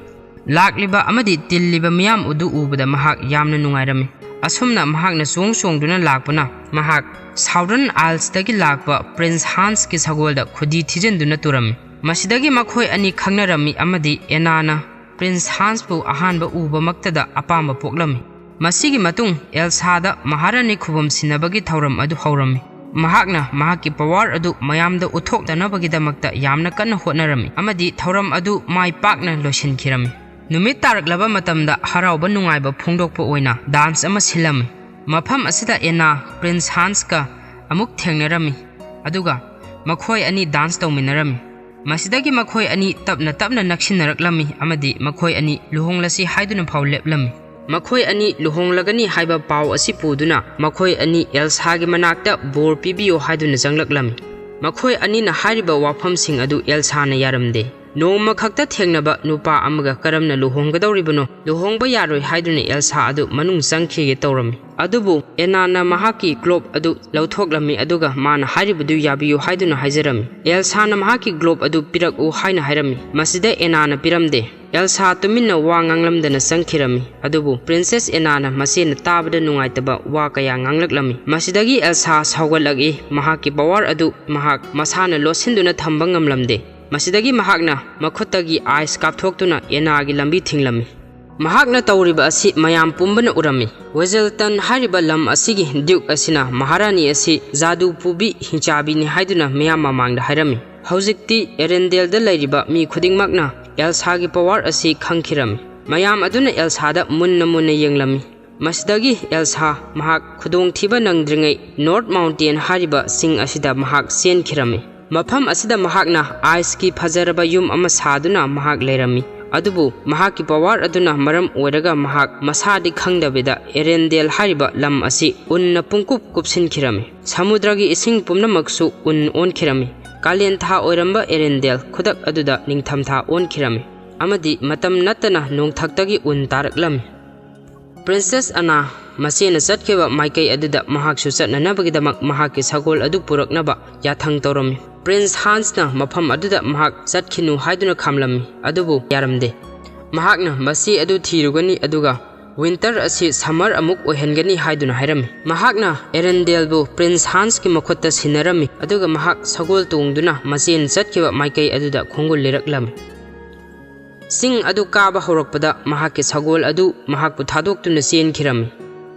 ꯂꯥꯛꯂꯤꯕ ꯑꯃꯗꯤ ꯇꯤꯜꯂꯤꯕ ꯃꯤꯌꯥꯝ ꯑꯗꯨ ꯎꯕꯗ ꯃꯍꯥꯛ ꯌꯥꯝꯅ ꯅꯨꯡꯉꯥꯏꯔꯝꯃꯤ꯫ ꯑꯁꯨꯝꯅ ꯃꯍꯥꯛꯅ ꯆꯣꯡ ꯆꯣꯡꯗꯨꯅ ꯂꯥꯛꯄꯅ ꯃꯍꯥꯛ ꯁꯥꯎꯗꯔꯟ ꯑꯥꯏꯜꯁꯇꯒꯤ ꯂꯥꯛꯄ ꯄ꯭ꯔꯤꯟꯁ ꯍꯥꯟꯁꯀꯤ ꯁꯒꯣꯜꯗ ꯈꯨꯗꯤ ꯊꯤꯖꯤꯟꯗꯨꯅ ꯇꯨꯔꯝꯃꯤ꯫ ꯃꯁꯤꯗꯒꯤ ꯃꯈꯣꯏ ꯑꯅꯤ ꯈꯪꯅꯔꯝꯃꯤ ꯑꯃꯗꯤ ꯑꯦꯅꯥꯅ ꯄ꯭ꯔꯤꯟꯁ ꯍꯥꯟꯁꯄꯨ ꯑꯍꯥꯟꯕ ꯎꯕꯃꯛꯇꯗ ꯑꯄꯥꯝꯕ ꯄꯣꯛꯂꯝꯃꯤ꯫ ꯃꯁꯤꯒꯤ ꯃꯇꯨꯡ ꯑꯦꯜꯁꯥꯗ ꯃꯍꯥꯔꯥꯅꯤ ꯈꯨꯕꯝ ꯁꯤꯟꯅꯕꯒꯤ ꯊꯧꯔꯝ ꯑꯗꯨ ꯍꯧꯔꯝꯃꯤ꯫ ꯃꯍꯥꯛꯅ ꯃꯍꯥꯛꯀꯤ ꯄꯋꯥꯔ ꯑꯗꯨ ꯃꯌꯥꯝꯗ ꯎꯠꯊꯣꯛꯇꯅꯕꯒꯤꯗꯃꯛꯇ ꯌꯥꯝꯅ ꯀꯟꯅ ꯍꯣꯠꯅꯔꯝꯃꯤ ꯑꯃꯗꯤ ꯊꯧꯔꯝ ꯑꯗꯨ ꯃꯥꯏ ꯄꯥꯛꯅ ꯂꯣꯏꯁꯤꯟꯈꯤꯔꯝꯃꯤ꯫ ꯅꯨꯃꯤꯠ ꯇꯥꯔꯛꯂꯕ ꯃꯇꯝꯗ ꯍꯔꯥꯎꯕ ꯅꯨꯡꯉꯥꯏꯕ ꯐꯣꯡꯗꯣꯛꯄ ꯑꯣꯏꯅ ꯗꯥꯟꯁ ꯑꯃ ꯁꯤꯜꯂꯝꯃꯤ꯫ ꯃꯐꯝ ꯑꯁꯤꯗ ꯑꯦꯅꯥ ꯄ꯭ꯔꯤꯟꯁ ꯍꯥꯟꯁꯀ ꯑꯃꯨꯛ ꯊꯦꯡꯅꯔꯝꯃꯤ, ꯑꯗꯨꯒ ꯃꯈꯣꯏ ꯑꯅꯤ ꯗꯥꯟꯁ ꯇꯧꯃꯤꯟꯅꯔꯝꯃꯤ꯫ ꯃꯁꯤꯗꯒꯤ ꯃꯈꯣꯏ ꯑꯅꯤ ꯇꯞꯅ ꯇꯞꯅ ꯅꯛꯁꯤꯟꯅꯔꯛꯂꯝꯃꯤ ꯑꯃꯗꯤ ꯃꯈꯣꯏ ꯑꯅꯤ ꯂꯨꯍꯣꯡꯂꯁꯤ ꯍꯥꯏꯗꯨꯅ ꯐꯥꯎ ꯂꯦꯞꯂꯝꯃꯤ꯫ ꯃꯈꯣꯏ ꯑꯅꯤ ꯂꯨꯍꯣꯡꯂꯒꯅꯤ ꯍꯥꯏꯕ ꯄꯥꯎ ꯑꯁꯤ ꯄꯨꯗꯨꯅ ꯃꯈꯣꯏ ꯑꯅꯤ ꯑꯦꯜꯁꯥꯒꯤ ꯃꯅꯥꯛꯇ ꯕꯣꯔ ꯄꯤꯕꯤꯌꯨ ꯍꯥꯏꯗꯨꯅ ꯆꯪꯂꯛꯂꯝꯃꯤ꯫ ꯃꯈꯣꯏ ꯑꯅꯤꯅ ꯍꯥꯏꯔꯤꯕ ꯋꯥꯐꯝꯁꯤꯡ ꯑꯗꯨ ꯑꯦꯜꯁꯥꯅ ꯌꯥꯔꯝꯗꯦ꯫ ꯅꯣꯡꯃ ꯈꯛꯇ ꯊꯦꯡꯅꯕ ꯅꯨꯄꯥ ꯑꯃꯒ ꯀꯔꯝꯅ ꯂꯨꯍꯣꯡꯒꯗꯧꯔꯤꯕꯅꯣ? ꯂꯨꯍꯣꯡꯕ ꯌꯥꯔꯣꯏ ꯍꯥꯏꯗꯨꯅ ꯑꯦꯜꯁꯥ ꯑꯗꯨ ꯃꯅꯨꯡ ꯆꯪꯈꯤꯒꯦ ꯇꯧꯔꯝꯃꯤ꯫ ꯑꯗꯨꯕꯨ ꯑꯦꯅꯥꯅ ꯃꯍꯥꯛꯀꯤ ꯒ꯭ꯂꯣꯕ ꯑꯗꯨ ꯂꯧꯊꯣꯛꯂꯝꯃꯤ, ꯑꯗꯨꯒ ꯃꯥꯅ ꯍꯥꯏꯔꯤꯕꯗꯨ ꯌꯥꯕꯤꯌꯨ ꯍꯥꯏꯗꯨꯅ ꯍꯥꯏꯖꯔꯝꯃꯤ꯫ ꯑꯦꯜꯁꯥꯅ ꯃꯍꯥꯛꯀꯤ ꯒ꯭ꯂꯣꯕ ꯑꯗꯨ ꯄꯤꯔꯛꯎ ꯍꯥꯏꯅ ꯍꯥꯏꯔꯝꯃꯤ꯫ ꯃꯁꯤꯗ ꯑꯦꯅꯥꯅ ꯄꯤꯔꯝꯗꯦ꯫ ꯑꯦꯜꯁꯥ ꯇꯨꯃꯤꯟꯅ ꯋꯥ ꯉꯥꯡꯂꯝꯗꯅ ꯆꯪꯈꯤꯔꯝꯃꯤ꯫ ꯑꯗꯨꯕꯨ ꯄ꯭ꯔꯤꯟꯁꯦꯁ ꯑꯦꯅꯥꯅ ꯃꯆꯦꯅ ꯇꯥꯕꯗ ꯅꯨꯡꯉꯥꯏꯇꯕ ꯋꯥ ꯀꯌꯥ ꯉꯥꯡꯂꯛꯂꯝꯃꯤ꯫ ꯃꯁꯤꯗꯒꯤ ꯑꯦꯜꯁꯥ ꯁꯥꯎꯒꯠꯂꯛꯏ꯫ ꯃꯍꯥꯛꯀꯤ ꯄꯋꯥꯔ ꯑꯗꯨ ꯃꯍꯥꯛ ꯃꯁꯥꯅ ꯂꯣꯠꯁꯤꯟꯗꯨꯅ ꯊꯝꯕ ꯉꯝꯂꯝꯗꯦ꯫ ꯃꯁꯤꯗꯒꯤ ꯃꯍꯥꯛꯅ ꯃꯈꯨꯠꯇꯒꯤ ꯑꯥꯏꯁ ꯀꯥꯞꯊꯣꯛꯇꯨꯅ ꯑꯦꯅꯥꯒꯤ ꯂꯝꯕꯤ ꯊꯤꯡꯂꯝꯃꯤ꯫ ꯃꯍꯥꯛꯅ ꯇꯧꯔꯤꯕ ꯑꯁꯤ ꯃꯌꯥꯝ ꯄꯨꯝꯕꯅ ꯎꯔꯝꯃꯤ꯫ ꯋꯦꯖꯦꯜꯇꯟ ꯍꯥꯏꯔꯤꯕ ꯂꯝ ꯑꯁꯤꯒꯤ ꯗ꯭ꯌꯨꯛ ꯑꯁꯤꯅ ꯃꯍꯥꯔꯥꯅꯤ ꯑꯁꯤ ꯖꯥꯗꯨ ꯄꯨꯕꯤ ꯍꯤꯡꯆꯥꯕꯤꯅꯤ ꯍꯥꯏꯗꯨꯅ ꯃꯤꯌꯥꯝ ꯃꯃꯥꯡꯗ ꯍꯥꯏꯔꯝꯃꯤ꯫ ꯍꯧꯖꯤꯛꯇꯤ ꯑꯦꯔꯦꯟꯗꯦꯜꯗ ꯂꯩꯔꯤꯕ ꯃꯤ ꯈꯨꯗꯤꯡꯃꯛꯅ ꯑꯦꯜꯁꯥꯒꯤ ꯄꯋꯥꯔ ꯑꯁꯤ ꯈꯪꯈꯤꯔꯝꯃꯤ꯫ ꯃꯌꯥꯝ ꯑꯗꯨꯅ ꯑꯦꯜꯁꯥꯗ ꯃꯨꯟꯅ ꯃꯨꯟꯅ ꯌꯦꯡꯂꯝꯃꯤ꯫ ꯃꯁꯤꯗꯒꯤ ꯑꯦꯜꯁꯥ ꯃꯍꯥꯛ ꯈꯨꯗꯣꯡꯊꯤꯕ ꯅꯪꯗ꯭ꯔꯤꯉꯩ ꯅꯣꯔꯠ ꯃꯥꯎꯟꯇꯦꯟ ꯍꯥꯏꯔꯤꯕ ꯆꯤꯡ ꯑꯁꯤꯗ ꯃꯍꯥꯛ ꯆꯦꯟꯈꯤꯔꯝꯃꯤ꯫ ꯃꯐꯝ ꯑꯁꯤꯗ ꯃꯍꯥꯛꯅ ꯑꯥꯏꯁꯀꯤ ꯐꯖꯔꯕ ꯌꯨꯝ ꯑꯃ ꯁꯥꯗꯨꯅ ꯃꯍꯥꯛ ꯂꯩꯔꯝꯃꯤ꯫ ꯑꯗꯨꯕꯨ ꯃꯍꯥꯛꯀꯤ ꯄꯋꯥꯔ ꯑꯗꯨꯅ ꯃꯔꯝ ꯑꯣꯏꯔꯒ ꯃꯍꯥꯛ ꯃꯁꯥꯗꯤ ꯈꯪꯗꯕꯤꯗ ꯑꯦꯔꯦꯟꯗꯦꯜ ꯍꯥꯏꯔꯤꯕ ꯂꯝ ꯑꯁꯤ ꯎꯟꯅ ꯄꯨꯡꯀꯨꯞ ꯀꯨꯞꯁꯤꯟꯈꯤꯔꯝꯃꯤ꯫ ꯁꯃꯨꯗ꯭ꯔꯒꯤ ꯏꯁꯤꯡ ꯄꯨꯝꯅꯃꯛꯁꯨ ꯎꯟ ꯑꯣꯟꯈꯤꯔꯝꯃꯤ꯫ ꯀꯥꯂꯦꯟ ꯊꯥ ꯑꯣꯏꯔꯝꯕ ꯑꯦꯔꯦꯟꯗꯦꯜ ꯈꯨꯗꯛ ꯑꯗꯨꯗ ꯅꯤꯡꯊꯝ ꯊꯥ ꯑꯣꯟꯈꯤꯔꯝꯃꯤ꯫ ꯑꯃꯗꯤ ꯃꯇꯝ ꯅꯠꯇꯅ ꯅꯣꯡꯊꯛꯇꯒꯤ ꯎꯟ ꯇꯥꯔꯛꯂꯝꯃꯤ꯫ ꯄ꯭ꯔꯤꯟꯁꯦꯁ ꯑꯅꯥ ꯃꯆꯦꯅ ꯆꯠꯈꯤꯕ ꯃꯥꯏꯀꯩ ꯑꯗꯨꯗ ꯃꯍꯥꯛꯁꯨ ꯆꯠꯅꯅꯕꯒꯤꯗꯃꯛ ꯃꯍꯥꯛꯀꯤ ꯁꯒꯣꯜ ꯑꯗꯨ ꯄꯨꯔꯛꯅꯕ ꯌꯥꯊꯪ ꯇꯧꯔꯝꯃꯤ꯫ ꯄ꯭ꯔꯤꯟꯁ ꯍꯥꯟꯁꯅ ꯃꯐꯝ ꯑꯗꯨꯗ ꯃꯍꯥꯛ ꯆꯠꯈꯤꯅꯨ ꯍꯥꯏꯗꯨꯅ ꯈꯥꯝꯂꯝꯃꯤ, ꯑꯗꯨꯕꯨ ꯌꯥꯔꯝꯗꯦ꯫ ꯃꯍꯥꯛꯅ ꯃꯆꯦ ꯑꯗꯨ ꯊꯤꯔꯨꯒꯅꯤ, ꯑꯗꯨꯒ ꯋꯤꯟꯇꯔ ꯑꯁꯤ ꯁꯝꯃꯔ ꯑꯃꯨꯛ ꯑꯣꯏꯍꯟꯒꯅꯤ ꯍꯥꯏꯗꯨꯅ ꯍꯥꯏꯔꯝꯃꯤ꯫ ꯃꯍꯥꯛꯅ ꯑꯦꯔꯦꯟꯗꯦꯜꯕꯨ ꯄ꯭ꯔꯤꯟꯁ ꯍꯥꯟꯁꯀꯤ ꯃꯈꯨꯠꯇ ꯁꯤꯟꯅꯔꯝꯃꯤ, ꯑꯗꯨꯒ ꯃꯍꯥꯛ ꯁꯒꯣꯜ ꯇꯣꯡꯗꯨꯅ ꯃꯆꯦꯅ ꯆꯠꯈꯤꯕ ꯃꯥꯏꯀꯩ ꯑꯗꯨꯗ ꯈꯣꯡꯒꯨꯜ ꯂꯤꯔꯛꯂꯝꯃꯤ꯫ ꯆꯤꯡ ꯑꯗꯨ ꯀꯥꯕ ꯍꯧꯔꯛꯄꯗ ꯃꯍꯥꯛꯀꯤ ꯁꯒꯣꯜ ꯑꯗꯨ ꯃꯍꯥꯛꯄꯨ ꯊꯥꯗꯣꯛꯇꯨꯅ ꯆꯦꯟꯈꯤꯔꯝꯃꯤ꯫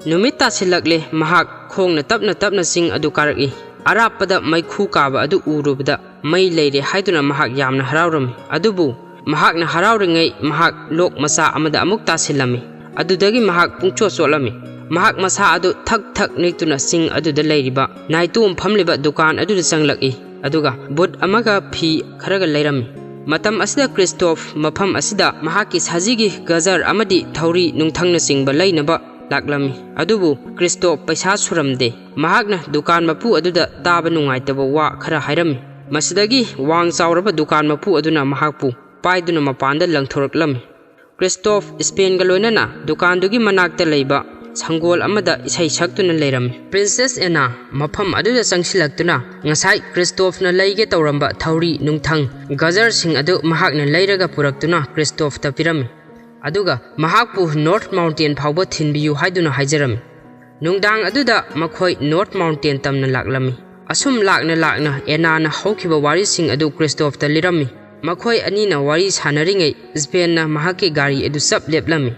ꯅꯨꯃꯤꯠ ꯇꯥꯁꯤꯜꯂꯛꯂꯦ, ꯃꯍꯥꯛ ꯈꯣꯡꯅ ꯇꯞꯅ ꯇꯞꯅ ꯆꯤꯡ ꯑꯗꯨ ꯀꯥꯔꯛꯏ꯫ ꯑꯔꯥꯞꯄꯗ ꯃꯩꯈꯨ ꯀꯥꯕ ꯑꯗꯨ ꯎꯔꯨꯕꯗ ꯃꯩ ꯂꯩꯔꯦ ꯍꯥꯏꯗꯨꯅ ꯃꯍꯥꯛ ꯌꯥꯝꯅ ꯍꯔꯥꯎꯔꯝꯃꯤ꯫ ꯑꯗꯨꯕꯨ ꯃꯍꯥꯛꯅ ꯍꯔꯥꯎꯔꯤꯉꯩ ꯃꯍꯥꯛ ꯂꯣꯛ ꯃꯆꯥ ꯑꯃꯗ ꯑꯃꯨꯛ ꯇꯥꯁꯤꯜꯂꯝꯃꯤ꯫ ꯑꯗꯨꯗꯒꯤ ꯃꯍꯥꯛ ꯄꯨꯡꯆꯣꯠ ꯆꯣꯠꯂꯝꯃꯤ꯫ ꯃꯍꯥꯛ ꯃꯁꯥ ꯑꯗꯨ ꯊꯛ ꯊꯛ ꯅꯤꯛꯇꯨꯅ ꯆꯤꯡ ꯑꯗꯨꯗ ꯂꯩꯔꯤꯕ ꯅꯥꯏꯇꯣꯝ ꯐꯝꯂꯤꯕ ꯗꯨꯀꯥꯟ ꯑꯗꯨꯗ ꯆꯪꯂꯛꯏ, ꯑꯗꯨꯒ ꯕꯨꯠ ꯑꯃꯒ ꯐꯤ ꯈꯔꯒ ꯂꯩꯔꯝꯃꯤ꯫ ꯃꯇꯝ ꯑꯁꯤꯗ ꯀ꯭ꯔꯤꯁꯇꯣꯐ ꯃꯐꯝ ꯑꯁꯤꯗ ꯃꯍꯥꯛꯀꯤ ꯁꯖꯤꯒꯤ ꯒꯖꯔ ꯑꯃꯗꯤ ꯊꯧꯔꯤ ꯅꯨꯡꯊꯪꯅꯆꯤꯡꯕ ꯂꯩꯅꯕ ꯂꯥꯛꯂꯝꯃꯤ꯫ ꯑꯗꯨꯕꯨ ꯀ꯭ꯔꯤꯁꯇꯣꯐ ꯄꯩꯁꯥ ꯁꯨꯔꯝꯗꯦ꯫ ꯃꯍꯥꯛꯅ ꯗꯨꯀꯥꯟ ꯃꯄꯨ ꯑꯗꯨꯗ ꯇꯥꯕ ꯅꯨꯡꯉꯥꯏꯇꯕ ꯋꯥ ꯈꯔ ꯍꯥꯏꯔꯝꯃꯤ꯫ ꯃꯁꯤꯗꯒꯤ ꯋꯥꯡ ꯆꯥꯎꯔꯕ ꯗꯨꯀꯥꯟ ꯃꯄꯨ ꯑꯗꯨꯅ ꯃꯍꯥꯛꯄꯨ ꯄꯥꯏꯗꯨꯅ ꯃꯄꯥꯟꯗ ꯂꯪꯊꯣꯔꯛꯂꯝꯃꯤ꯫ ꯀ꯭ꯔꯤꯁꯇꯣꯐ ꯁ꯭ꯄꯦꯟꯒ ꯂꯣꯏꯅꯅ ꯗꯨꯀꯥꯟꯗꯨꯒꯤ ꯃꯅꯥꯛꯇ ꯂꯩꯕ ꯁꯪꯒꯣꯜ ꯑꯃꯗ ꯏꯁꯩ ꯁꯛꯇꯨꯅ ꯂꯩꯔꯝꯃꯤ꯫ ꯄ꯭ꯔꯤꯟꯁꯦꯁ ꯑꯦꯅꯥ ꯃꯐꯝ ꯑꯗꯨꯗ ꯆꯪꯁꯤꯜꯂꯛꯇꯨꯅ ꯉꯁꯥꯏ ꯀ꯭ꯔꯤꯁꯇꯣꯐꯅ ꯂꯩꯒꯦ ꯇꯧꯔꯝꯕ ꯊꯧꯔꯤ, ꯅꯨꯡꯊꯪ, ꯒꯖꯔꯁꯤꯡ ꯑꯗꯨ ꯃꯍꯥꯛꯅ ꯂꯩꯔꯒ ꯄꯨꯔꯛꯇꯨꯅ ꯀ꯭ꯔꯤꯁꯇꯣꯐꯇ ꯄꯤꯔꯝꯃꯤ꯫ ꯑꯗꯨꯒ ꯃꯍꯥꯛꯄꯨ ꯅꯣꯔꯠ ꯃꯥꯎꯟꯇꯦꯟ ꯐꯥꯎꯕ ꯊꯤꯟꯕꯤꯌꯨ ꯍꯥꯏꯗꯨꯅ ꯍꯥꯏꯖꯔꯝꯃꯤ꯫ ꯅꯨꯡꯗꯥꯡ ꯑꯗꯨꯗ ꯃꯈꯣꯏ ꯅꯣꯔꯠ ꯃꯥꯎꯟꯇꯦꯟ ꯇꯝꯅ ꯂꯥꯛꯂꯝꯃꯤ꯫ ꯑꯁꯨꯝ ꯂꯥꯛꯅ ꯂꯥꯛꯅ ꯑꯦꯅꯥꯅ ꯍꯧꯈꯤꯕ ꯋꯥꯔꯤꯁꯤꯡ ꯑꯗꯨ ꯀ꯭ꯔꯤꯁꯇꯣꯐꯇ ꯂꯤꯔꯝꯃꯤ꯫ ꯃꯈꯣꯏ ꯑꯅꯤꯅ ꯋꯥꯔꯤ ꯁꯥꯟꯅꯔꯤꯉꯩ ꯁ꯭ꯄꯦꯟꯅ ꯃꯍꯥꯛꯀꯤ ꯒꯥꯔꯤ ꯑꯗꯨ ꯆꯞ ꯂꯦꯞꯂꯝꯃꯤ꯫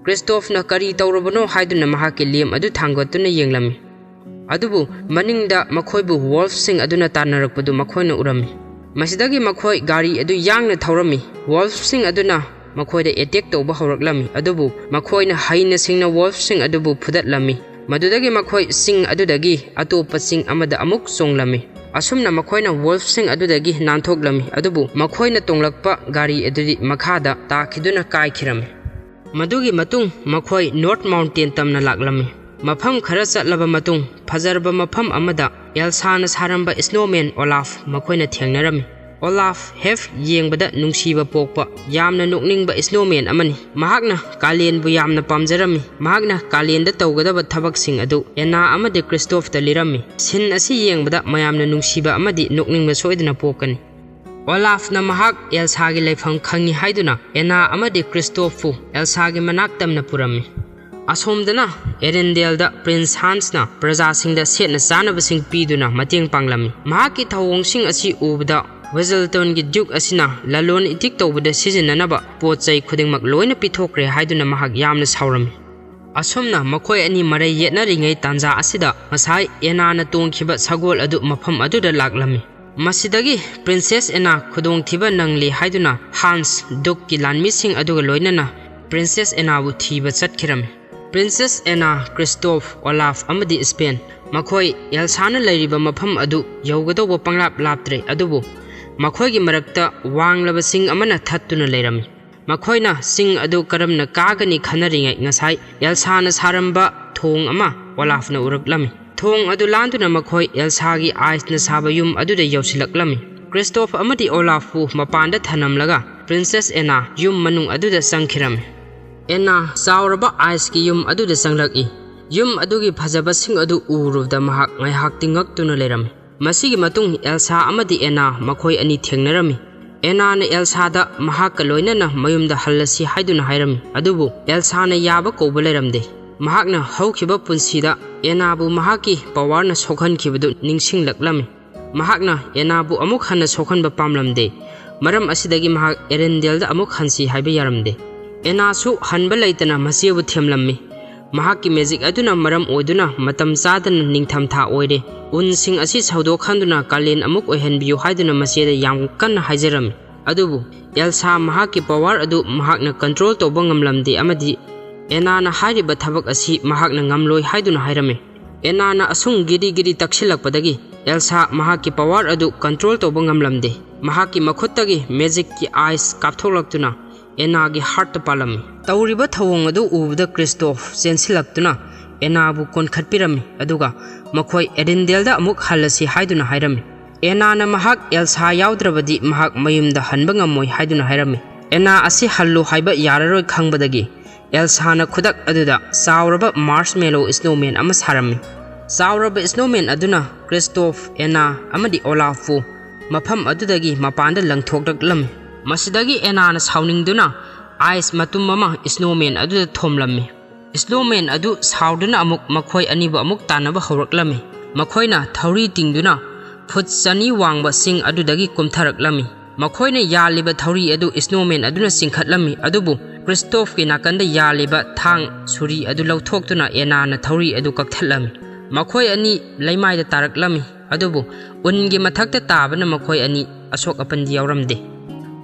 ꯀ꯭ꯔꯤꯁꯇꯣꯐꯅ ꯀꯔꯤ ꯇꯧꯔꯕꯅꯣ ꯍꯥꯏꯗꯨꯅ ꯃꯍꯥꯛꯀꯤ ꯂꯦꯝ ꯑꯗꯨ ꯊꯥꯡꯒꯠꯇꯨꯅ ꯌꯦꯡꯂꯝꯃꯤ꯫ ꯑꯗꯨꯕꯨ ꯃꯅꯤꯡꯗ ꯃꯈꯣꯏꯕꯨ ꯋꯣꯜꯐꯁꯤꯡ ꯑꯗꯨꯅ ꯇꯥꯟꯅꯔꯛꯄꯗꯨ ꯃꯈꯣꯏꯅ ꯎꯔꯝꯃꯤ꯫ ꯃꯁꯤꯗꯒꯤ ꯃꯈꯣꯏ ꯒꯥꯔꯤ ꯑꯗꯨ ꯌꯥꯡꯅ ꯊꯧꯔꯝꯃꯤ꯫ ꯋꯣꯜꯐꯁꯤꯡ ꯑꯗꯨꯅ ꯃꯈꯣꯏꯗ ꯑꯦꯇꯦꯛ ꯇꯧꯕ ꯍꯧꯔꯛꯂꯝꯃꯤ, ꯑꯗꯨꯕꯨ ꯃꯈꯣꯏꯅ ꯍꯩꯅ ꯁꯤꯡꯅ ꯋꯣꯜꯐꯁꯤꯡ ꯑꯗꯨꯕꯨ ꯐꯨꯗꯠꯂꯝꯃꯤ꯫ ꯃꯗꯨꯗꯒꯤ ꯃꯈꯣꯏ ꯆꯤꯡ ꯑꯗꯨꯗꯒꯤ ꯑꯇꯣꯞꯄ ꯆꯤꯡ ꯑꯃꯗ ꯑꯃꯨꯛ ꯆꯣꯡꯂꯝꯃꯤ꯫ ꯑꯁꯨꯝꯅ ꯃꯈꯣꯏꯅ ꯋꯣꯜꯐꯁꯤꯡ ꯑꯗꯨꯗꯒꯤ ꯅꯥꯟꯊꯣꯛꯂꯝꯃꯤ, ꯑꯗꯨꯕꯨ ꯃꯈꯣꯏꯅ ꯇꯣꯡꯂꯛꯄ ꯒꯥꯔꯤ ꯑꯗꯨꯗꯤ ꯃꯈꯥꯗ ꯇꯥꯈꯤꯗꯨꯅ ꯀꯥꯏꯈꯤꯔꯝꯃꯤ꯫ ꯃꯗꯨꯒꯤ ꯃꯇꯨꯡ ꯃꯈꯣꯏ ꯅꯣꯔꯠ ꯃꯥꯎꯟꯇꯦꯟ ꯇꯝꯅ ꯂꯥꯛꯂꯝꯃꯤ꯫ ꯃꯐꯝ ꯈꯔ ꯆꯠꯂꯕ ꯃꯇꯨꯡ ꯐꯖꯔꯕ ꯃꯐꯝ ꯑꯃꯗ ꯑꯦꯜꯁꯥꯅ ꯁꯥꯔꯝꯕ ꯁ꯭ꯅꯣꯃꯦꯟ ꯑꯣꯂꯥꯐ ꯃꯈꯣꯏꯅ ꯊꯦꯡꯅꯔꯝꯃꯤ꯫ ꯑꯣꯂꯥꯐ ꯍꯦꯐ ꯌꯦꯡꯕꯗ ꯅꯨꯡꯁꯤꯕ ꯄꯣꯛꯄ, ꯌꯥꯝꯅ ꯅꯣꯛꯅꯤꯡꯕ ꯁ꯭ꯅꯣꯃꯦꯟ ꯑꯃꯅꯤ꯫ ꯃꯍꯥꯛꯅ ꯀꯥꯂꯦꯟꯕꯨ ꯌꯥꯝꯅ ꯄꯥꯝꯖꯔꯝꯃꯤ꯫ ꯃꯍꯥꯛꯅ ꯀꯥꯂꯦꯟꯗ ꯇꯧꯒꯗꯕ ꯊꯕꯛꯁꯤꯡ ꯑꯗꯨ ꯑꯦꯅꯥ ꯑꯃꯗꯤ ꯀ꯭ꯔꯤꯁꯇꯣꯐꯇ ꯂꯤꯔꯝꯃꯤ꯫ ꯁꯤꯟ ꯑꯁꯤ ꯌꯦꯡꯕꯗ ꯃꯌꯥꯝꯅ ꯅꯨꯡꯁꯤꯕ ꯑꯃꯗꯤ ꯅꯣꯛꯅꯤꯡꯕ ꯁꯣꯏꯗꯅ ꯄꯣꯛꯀꯅꯤ꯫ ꯑꯣꯂꯥꯐꯅ ꯃꯍꯥꯛ ꯑꯦꯜꯁꯥꯒꯤ ꯂꯩꯐꯝ ꯈꯪꯏ ꯍꯥꯏꯗꯨꯅ ꯑꯦꯅꯥ ꯑꯃꯗꯤ ꯀ꯭ꯔꯤꯁꯇꯣꯐꯄꯨ ꯑꯦꯜꯁꯥꯒꯤ ꯃꯅꯥꯛ ꯇꯝꯅ ꯄꯨꯔꯝꯃꯤ꯫ ꯑꯁꯣꯝꯗꯅ ꯑꯦꯔꯦꯟꯗꯦꯜꯗ ꯄ꯭ꯔꯤꯟꯁ ꯍꯥꯟꯁꯅ ꯄ꯭ꯔꯖꯥꯁꯤꯡꯗ ꯁꯦꯠꯅ ꯆꯥꯅꯕꯁꯤꯡ ꯄꯤꯗꯨꯅ ꯃꯇꯦꯡ ꯄꯥꯡꯂꯝꯃꯤ꯫ ꯃꯍꯥꯛꯀꯤ ꯊꯧꯑꯣꯡꯁꯤꯡ ꯑꯁꯤ ꯎꯕꯗ ꯋꯦꯖꯜꯇꯣꯟꯒꯤ ꯗ꯭ꯌꯨꯛ ꯑꯁꯤꯅ ꯂꯂꯣꯟ ꯏꯇꯤꯛ ꯇꯧꯕꯗ ꯁꯤꯖꯤꯟꯅꯅꯕ ꯄꯣꯠ ꯆꯩ ꯈꯨꯗꯤꯡꯃꯛ ꯂꯣꯏꯅ ꯄꯤꯊꯣꯛꯈ꯭ꯔꯦ ꯍꯥꯏꯗꯨꯅ ꯃꯍꯥꯛ ꯌꯥꯝꯅ ꯁꯥꯎꯔꯝꯃꯤ꯫ ꯑꯁꯨꯝꯅ ꯃꯈꯣꯏ ꯑꯅꯤ ꯃꯔꯩ ꯌꯦꯠꯅꯔꯤꯉꯩ ꯇꯥꯟꯖꯥ ꯑꯁꯤꯗ ꯉꯁꯥꯏ ꯑꯦꯅꯥꯅ ꯇꯣꯡꯈꯤꯕ ꯁꯒꯣꯜ ꯑꯗꯨ ꯃꯐꯝ ꯑꯗꯨꯗ ꯂꯥꯛꯂꯝꯃꯤ꯫ ꯃꯁꯤꯗꯒꯤ ꯄ꯭ꯔꯤꯟꯁꯦꯁ ꯑꯦꯅꯥ ꯈꯨꯗꯣꯡꯊꯤꯕ ꯅꯪꯂꯤ ꯍꯥꯏꯗꯨꯅ ꯍꯥꯟꯁ ꯗꯨꯛꯀꯤ ꯂꯥꯟꯃꯤꯁꯤꯡ ꯑꯗꯨꯒ ꯂꯣꯏꯅꯅ ꯄ꯭ꯔꯤꯟꯁꯦꯁ ꯑꯦꯅꯥꯕꯨ ꯊꯤꯕ ꯆꯠꯈꯤꯔꯝꯃꯤ꯫ ꯄ꯭ꯔꯤꯟꯁꯦꯁ ꯑꯦꯅꯥ, ꯀ꯭ꯔꯤꯁꯇꯣꯐ, ꯑꯣꯂꯥꯐ ꯑꯃꯗꯤ ꯁ꯭ꯄꯦꯟ ꯃꯈꯣꯏ ꯑꯦꯜꯁꯥꯅ ꯂꯩꯔꯤꯕ ꯃꯐꯝ ꯑꯗꯨ ꯌꯧꯒꯗꯧꯕ ꯄꯪꯂꯥꯞ ꯂꯥꯞꯇ꯭ꯔꯦ, ꯑꯗꯨꯕꯨ ꯃꯈꯣꯏꯒꯤ ꯃꯔꯛꯇ ꯋꯥꯡꯂꯕ ꯆꯤꯡ ꯑꯃꯅ ꯊꯠꯇꯨꯅ ꯂꯩꯔꯝꯃꯤ꯫ ꯃꯈꯣꯏꯅ ꯆꯤꯡ ꯑꯗꯨ ꯀꯔꯝꯅ ꯀꯥꯒꯅꯤ ꯈꯟꯅꯔꯤꯉꯩ ꯉꯁꯥꯏ ꯑꯦꯜꯁꯥꯅ ꯁꯥꯔꯝꯕ ꯊꯣꯡ ꯑꯃ ꯑꯣꯂꯥꯐꯅ ꯎꯔꯛꯂꯝꯃꯤ꯫ ꯊꯣꯡ ꯑꯗꯨ ꯂꯥꯟꯗꯨꯅ ꯃꯈꯣꯏ ꯑꯦꯜꯁꯥꯒꯤ ꯑꯥꯏꯁꯅ ꯁꯥꯕ ꯌꯨꯝ ꯑꯗꯨꯗ ꯌꯧꯁꯤꯜꯂꯛꯂꯝꯃꯤ꯫ ꯀ꯭ꯔꯤꯁꯇꯣꯐ ꯑꯃꯗꯤ ꯑꯣꯂꯥꯐꯄꯨ ꯃꯄꯥꯟꯗ ꯊꯅꯝꯂꯒ ꯄ꯭ꯔꯤꯟꯁꯦꯁ ꯑꯦꯅꯥ ꯌꯨꯝ ꯃꯅꯨꯡ ꯑꯗꯨꯗ ꯆꯪꯈꯤꯔꯝꯃꯤ꯫ ꯑꯦꯅꯥ ꯆꯥꯎꯔꯕ ꯑꯥꯏꯁꯀꯤ ꯌꯨꯝ ꯑꯗꯨꯗ ꯆꯪꯂꯛꯏ꯫ ꯌꯨꯝ ꯑꯗꯨꯒꯤ ꯐꯖꯕꯁꯤꯡ ꯑꯗꯨ ꯎꯔꯨꯕꯗ ꯃꯍꯥꯛ ꯉꯥꯏꯍꯥꯛꯇꯤ ꯉꯛꯇꯨꯅ ꯂꯩꯔꯝꯃꯤ꯫ ꯃꯁꯤꯒꯤ ꯃꯇꯨꯡ ꯑꯦꯜꯁꯥ ꯑꯃꯗꯤ ꯑꯦꯅꯥ ꯃꯈꯣꯏ ꯑꯅꯤ ꯊꯦꯡꯅꯔꯝꯃꯤ꯫ ꯑꯦꯅꯥꯅ ꯑꯦꯜꯁꯥꯗ ꯃꯍꯥꯛꯀ ꯂꯣꯏꯅꯅ ꯃꯌꯨꯝꯗ ꯍꯜꯂꯁꯤ ꯍꯥꯏꯗꯨꯅ ꯍꯥꯏꯔꯝꯃꯤ, ꯑꯗꯨꯕꯨ ꯑꯦꯜꯁꯥꯅ ꯌꯥꯕ ꯀꯧꯕ ꯂꯩꯔꯝꯗꯦ꯫ ꯃꯍꯥꯛꯅ ꯍꯧꯈꯤꯕ ꯄꯨꯟꯁꯤꯗ ꯑꯦꯅꯥꯕꯨ ꯃꯍꯥꯛꯀꯤ ꯄꯋꯥꯔꯅ ꯁꯣꯛꯍꯟꯈꯤꯕꯗꯨ ꯅꯤꯡꯁꯤꯡꯂꯛꯂꯝꯃꯤ꯫ ꯃꯍꯥꯛꯅ ꯑꯦꯅꯥꯕꯨ ꯑꯃꯨꯛ ꯍꯟꯅ ꯁꯣꯛꯍꯟꯕ ꯄꯥꯝꯂꯝꯗꯦ꯫ ꯃꯔꯝ ꯑꯁꯤꯗꯒꯤ ꯃꯍꯥꯛ ꯑꯦꯔꯦꯟꯗꯦꯜꯗ ꯑꯃꯨꯛ ꯍꯟꯁꯤ ꯍꯥꯏꯕ ꯌꯥꯔꯝꯗꯦ꯫ ꯑꯦꯅꯥꯁꯨ ꯍꯟꯕ ꯂꯩꯇꯅ ꯃꯆꯦꯕꯨ ꯊꯦꯝꯂꯝꯃꯤ꯫ ꯃꯍꯥꯛꯀꯤ ꯃꯦꯖꯤꯛ ꯑꯗꯨꯅ ꯃꯔꯝ ꯑꯣꯏꯗꯨꯅ ꯃꯇꯝ ꯆꯥꯗꯅ ꯅꯤꯡꯊꯝꯊꯥ ꯑꯣꯏꯔꯦ꯫ ꯎꯟꯁꯤꯡ ꯑꯁꯤ ꯁꯧꯗꯣꯛꯍꯟꯗꯨꯅ ꯀꯥꯂꯦꯟ ꯑꯃꯨꯛ ꯑꯣꯏꯍꯟꯕꯤꯌꯨ ꯍꯥꯏꯗꯨꯅ ꯃꯆꯦꯗ ꯌꯥꯝ ꯀꯟꯅ ꯍꯥꯏꯖꯔꯝꯃꯤ꯫ ꯑꯗꯨꯕꯨ ꯑꯦꯜꯁꯥ ꯃꯍꯥꯛꯀꯤ ꯄꯋꯥꯔ ꯑꯗꯨ ꯃꯍꯥꯛꯅ ꯀꯟꯇ꯭ꯔꯣꯜ ꯇꯧꯕ ꯉꯝꯂꯝꯗꯦ ꯑꯃꯗꯤ ꯑꯦꯅꯥꯅ ꯍꯥꯏꯔꯤꯕ ꯊꯕꯛ ꯑꯁꯤ ꯃꯍꯥꯛꯅ ꯉꯝꯂꯣꯏ ꯍꯥꯏꯗꯨꯅ ꯍꯥꯏꯔꯝꯃꯤ꯫ ꯑꯦꯅꯥꯅ ꯑꯁꯨꯝ ꯒꯤꯔꯤ ꯒꯤꯔꯤ ꯇꯛꯁꯤꯜꯂꯛꯄꯗꯒꯤ ꯑꯦꯜꯁꯥ ꯃꯍꯥꯛꯀꯤ ꯄꯋꯥꯔ ꯑꯗꯨ ꯀꯟꯇ꯭ꯔꯣꯜ ꯇꯧꯕ ꯉꯝꯂꯝꯗꯦ꯫ ꯃꯍꯥꯛꯀꯤ ꯃꯈꯨꯠꯇꯒꯤ ꯃꯦꯖꯤꯛꯀꯤ ꯑꯥꯏꯁ ꯀꯥꯞꯊꯣꯛꯂꯛꯇꯨꯅ ꯑꯦꯅꯥꯒꯤ ꯍꯥꯔꯠꯇ ꯄꯥꯜꯂꯝꯃꯤ꯫ ꯇꯧꯔꯤꯕ ꯊꯧꯑꯣꯡ ꯑꯗꯨ ꯎꯕꯗ ꯀ꯭ꯔꯤꯁꯇꯣꯐ ꯆꯦꯟꯁꯤꯜꯂꯛꯇꯨꯅ ꯑꯦꯅꯥꯕꯨ ꯀꯣꯟꯈꯠꯄꯤꯔꯝꯃꯤ, ꯑꯗꯨꯒ ꯃꯈꯣꯏ ꯑꯦꯔꯤꯟꯗꯦꯜꯗ ꯑꯃꯨꯛ ꯍꯜꯂꯁꯤ ꯍꯥꯏꯗꯨꯅ ꯍꯥꯏꯔꯝꯃꯤ꯫ ꯑꯦꯅꯥꯅ ꯃꯍꯥꯛ ꯑꯦꯜꯁꯥ ꯌꯥꯎꯗ꯭ꯔꯕꯗꯤ ꯃꯍꯥꯛ ꯃꯌꯨꯝꯗ ꯍꯟꯕ ꯉꯝꯃꯣꯏ ꯍꯥꯏꯗꯨꯅ ꯍꯥꯏꯔꯝꯃꯤ꯫ ꯑꯦꯅꯥ ꯑꯁꯤ ꯍꯜꯂꯨ ꯍꯥꯏꯕ ꯌꯥꯔꯔꯣꯏ ꯈꯪꯕꯗꯒꯤ ꯑꯦꯜꯁꯥꯅ ꯈꯨꯗꯛ ꯑꯗꯨꯗ ꯆꯥꯎꯔꯕ ꯃꯥꯔꯁꯃꯦꯂꯣ ꯁ꯭ꯅꯣꯃꯦꯟ ꯑꯃ ꯁꯥꯔꯝꯃꯤ꯫ ꯆꯥꯎꯔꯕ ꯁ꯭ꯅꯣꯃꯦꯟ ꯑꯗꯨꯅ ꯀ꯭ꯔꯤꯁꯇꯣꯐ, ꯑꯦꯅꯥ ꯑꯃꯗꯤ ꯑꯣꯂꯥꯐꯄꯨ ꯃꯐꯝ ꯑꯗꯨꯗꯒꯤ ꯃꯄꯥꯟꯗ ꯂꯪꯊꯣꯛꯂꯛꯂꯝꯃꯤ꯫ ꯃꯁꯤꯗꯒꯤ ꯑꯦꯅꯥꯅ ꯁꯥꯎꯅꯤꯡꯗꯨꯅ ꯑꯥꯏꯁ ꯃꯇꯨꯝ ꯑꯃ ꯁ꯭ꯅꯣꯃꯦꯟ ꯑꯗꯨꯗ ꯊꯣꯝꯂꯝꯃꯤ꯫ ꯁ꯭ꯅꯣꯃꯦꯟ ꯑꯗꯨ ꯁꯥꯎꯗꯨꯅ ꯑꯃꯨꯛ ꯃꯈꯣꯏ ꯑꯅꯤꯕꯨ ꯑꯃꯨꯛ ꯇꯥꯟꯅꯕ ꯍꯧꯔꯛꯂꯝꯃꯤ꯫ ꯃꯈꯣꯏꯅ ꯊꯧꯔꯤ ꯇꯤꯡꯗꯨꯅ ꯐꯨꯠ ꯆꯅꯤ ꯋꯥꯡꯕ ꯆꯤꯡ ꯑꯗꯨꯗꯒꯤ ꯀꯨꯝꯊꯔꯛꯂꯝꯃꯤ꯫ ꯃꯈꯣꯏꯅ ꯌꯥꯜꯂꯤꯕ ꯊꯧꯔꯤ ꯑꯗꯨ ꯁ꯭ꯅꯣꯃꯦꯟ ꯑꯗꯨꯅ ꯆꯤꯡꯈꯠꯂꯝꯃꯤ, ꯑꯗꯨꯕꯨ ꯀ꯭ꯔꯤꯁꯇꯣꯐꯀꯤ ꯅꯥꯀꯟꯗ ꯌꯥꯜꯂꯤꯕ ꯊꯥꯡ ꯁꯨꯔꯤ ꯑꯗꯨ ꯂꯧꯊꯣꯛꯇꯨꯅ ꯑꯦꯅꯥꯅ ꯊꯧꯔꯤ ꯑꯗꯨ ꯀꯛꯊꯠꯂꯝꯃꯤ꯫ ꯃꯈꯣꯏ ꯑꯅꯤ ꯂꯩꯃꯥꯏꯗ ꯇꯥꯔꯛꯂꯝꯃꯤ, ꯑꯗꯨꯕꯨ ꯎꯟꯒꯤ ꯃꯊꯛꯇ ꯇꯥꯕꯅ ꯃꯈꯣꯏ ꯑꯅꯤ ꯑꯁꯣꯛ ꯑꯄꯟꯗꯤ ꯌꯥꯎꯔꯝꯗꯦ꯫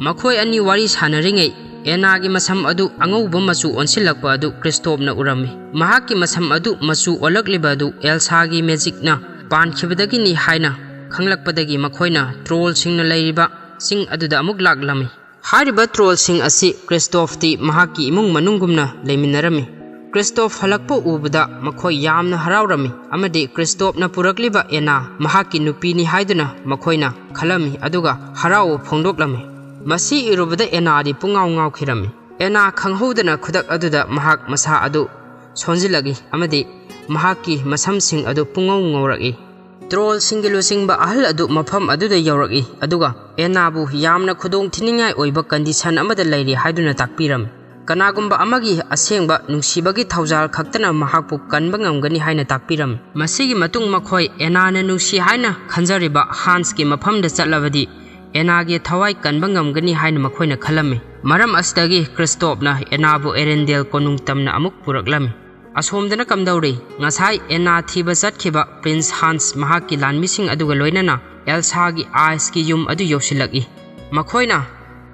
ꯃꯈꯣꯏ ꯑꯅꯤ ꯋꯥꯔꯤ ꯁꯥꯟꯅꯔꯤꯉꯩ ꯑꯦꯅꯥꯒꯤ ꯃꯁꯝ ꯑꯗꯨ ꯑꯉꯧꯕ ꯃꯆꯨ ꯑꯣꯟꯁꯤꯜꯂꯛꯄ ꯑꯗꯨ ꯀ꯭ꯔꯤꯁꯇꯣꯞꯅ ꯎꯔꯝꯃꯤ꯫ ꯃꯍꯥꯛꯀꯤ ꯃꯁꯝ ꯑꯗꯨ ꯃꯆꯨ ꯑꯣꯜꯂꯛꯂꯤꯕ ꯑꯗꯨ ꯑꯦꯜꯁꯥꯒꯤ ꯃꯦꯖꯤꯛꯅ ꯄꯥꯟꯈꯤꯕꯗꯒꯤꯅꯤ ꯍꯥꯏꯅ ꯈꯪꯂꯛꯄꯗꯒꯤ ꯃꯈꯣꯏꯅ ꯇ꯭ꯔꯣꯜꯁꯤꯡꯅ ꯂꯩꯔꯤꯕ ꯆꯤꯡ ꯑꯗꯨꯗ ꯑꯃꯨꯛ ꯂꯥꯛꯂꯝꯃꯤ꯫ ꯍꯥꯏꯔꯤꯕ ꯇ꯭ꯔꯣꯜꯁꯤꯡ ꯑꯁꯤ ꯀ꯭ꯔꯤꯁꯇꯣꯐꯇꯤ ꯃꯍꯥꯛꯀꯤ ꯏꯃꯨꯡ ꯃꯅꯨꯡꯒꯨꯝꯅ ꯂꯩꯃꯤꯟꯅꯔꯝꯃꯤ꯫ ꯀ꯭ꯔꯤꯁꯇꯣꯐ ꯍꯜꯂꯛꯄ ꯎꯕꯗ ꯃꯈꯣꯏ ꯌꯥꯝꯅ ꯍꯔꯥꯎꯔꯝꯃꯤ ꯑꯃꯗꯤ ꯀ꯭ꯔꯤꯁꯇꯣꯐꯅ ꯄꯨꯔꯛꯂꯤꯕ ꯑꯦꯅꯥ ꯃꯍꯥꯛꯀꯤ ꯅꯨꯄꯤꯅꯤ ꯍꯥꯏꯗꯨꯅ ꯃꯈꯣꯏꯅ ꯈꯜꯂꯝꯃꯤ, ꯑꯗꯨꯒ ꯍꯔꯥꯎꯕ ꯐꯣꯡꯗꯣꯛꯂꯝꯃꯤ꯫ ꯃꯁꯤ ꯎꯔꯨꯕꯗ ꯑꯦꯅꯥꯗꯤ ꯄꯨꯡꯉꯥꯎ ꯉꯥꯎꯈꯤꯔꯝꯃꯤ꯫ ꯑꯦꯅꯥ ꯈꯪꯍꯧꯗꯅ ꯈꯨꯗꯛ ꯑꯗꯨꯗ ꯃꯍꯥꯛ ꯃꯁꯥ ꯑꯗꯨ ꯁꯣꯟꯖꯤꯜꯂꯛꯏ ꯑꯃꯗꯤ ꯃꯍꯥꯛꯀꯤ ꯃꯁꯝꯁꯤꯡ ꯑꯗꯨ ꯄꯨꯡꯉꯧ ꯉꯧꯔꯛꯏ꯫ ꯇ꯭ꯔꯣꯜꯁꯤꯡꯒꯤ ꯂꯨꯆꯤꯡꯕ ꯑꯍꯜ ꯑꯗꯨ ꯃꯐꯝ ꯑꯗꯨꯗ ꯌꯧꯔꯛꯏ, ꯑꯗꯨꯒ ꯑꯦꯅꯥꯕꯨ ꯌꯥꯝꯅ ꯈꯨꯗꯣꯡ ꯊꯤꯅꯤꯡꯉꯥꯏ ꯑꯣꯏꯕ ꯀꯟꯗꯤꯁꯟ ꯑꯃꯗ ꯂꯩꯔꯤ ꯍꯥꯏꯗꯨꯅ ꯇꯥꯛꯄꯤꯔꯝꯃꯤ꯫ ꯀꯅꯥꯒꯨꯝꯕ ꯑꯃꯒꯤ ꯑꯁꯦꯡꯕ ꯅꯨꯡꯁꯤꯕꯒꯤ ꯊꯧꯖꯥꯜ ꯈꯛꯇꯅ ꯃꯍꯥꯛꯄꯨ ꯀꯟꯕ ꯉꯝꯒꯅꯤ ꯍꯥꯏꯅ ꯇꯥꯛꯄꯤꯔꯝꯃꯤ꯫ ꯃꯁꯤꯒꯤ ꯃꯇꯨꯡ ꯃꯈꯣꯏ ꯑꯦꯅꯥꯅ ꯅꯨꯡꯁꯤ ꯍꯥꯏꯅ ꯈꯟꯖꯔꯤꯕ ꯍꯥꯟꯁꯀꯤ ꯃꯐꯝꯗ ꯆꯠꯂꯕꯗꯤ ꯑꯦꯅꯥꯒꯤ ꯊꯋꯥꯏ ꯀꯟꯕ ꯉꯝꯒꯅꯤ ꯍꯥꯏꯅ ꯃꯈꯣꯏꯅ ꯈꯜꯂꯝꯃꯤ꯫ ꯃꯔꯝ ꯑꯁꯤꯗꯒꯤ ꯀ꯭ꯔꯤꯁꯇꯣꯞꯅ ꯑꯦꯅꯥꯕꯨ ꯑꯦꯔꯦꯟꯗꯦꯜ ꯀꯣꯅꯨꯡ ꯇꯝꯅ ꯑꯃꯨꯛ ꯄꯨꯔꯛꯂꯝꯃꯤ꯫ ꯑꯁꯣꯝꯗꯅ ꯀꯝꯗꯧꯔꯤ? ꯉꯁꯥꯏ ꯑꯦꯅꯥ ꯊꯤꯕ ꯆꯠꯈꯤꯕ ꯄ꯭ꯔꯤꯟꯁ ꯍꯥꯟꯁ ꯃꯍꯥꯛꯀꯤ ꯂꯥꯟꯃꯤꯁꯤꯡ ꯑꯗꯨꯒ ꯂꯣꯏꯅꯅ ꯑꯦꯜꯁꯥꯒꯤ ꯑꯥꯏꯁꯀꯤ ꯌꯨꯝ ꯑꯗꯨ ꯌꯧꯁꯤꯜꯂꯛꯏ꯫ ꯃꯈꯣꯏꯅ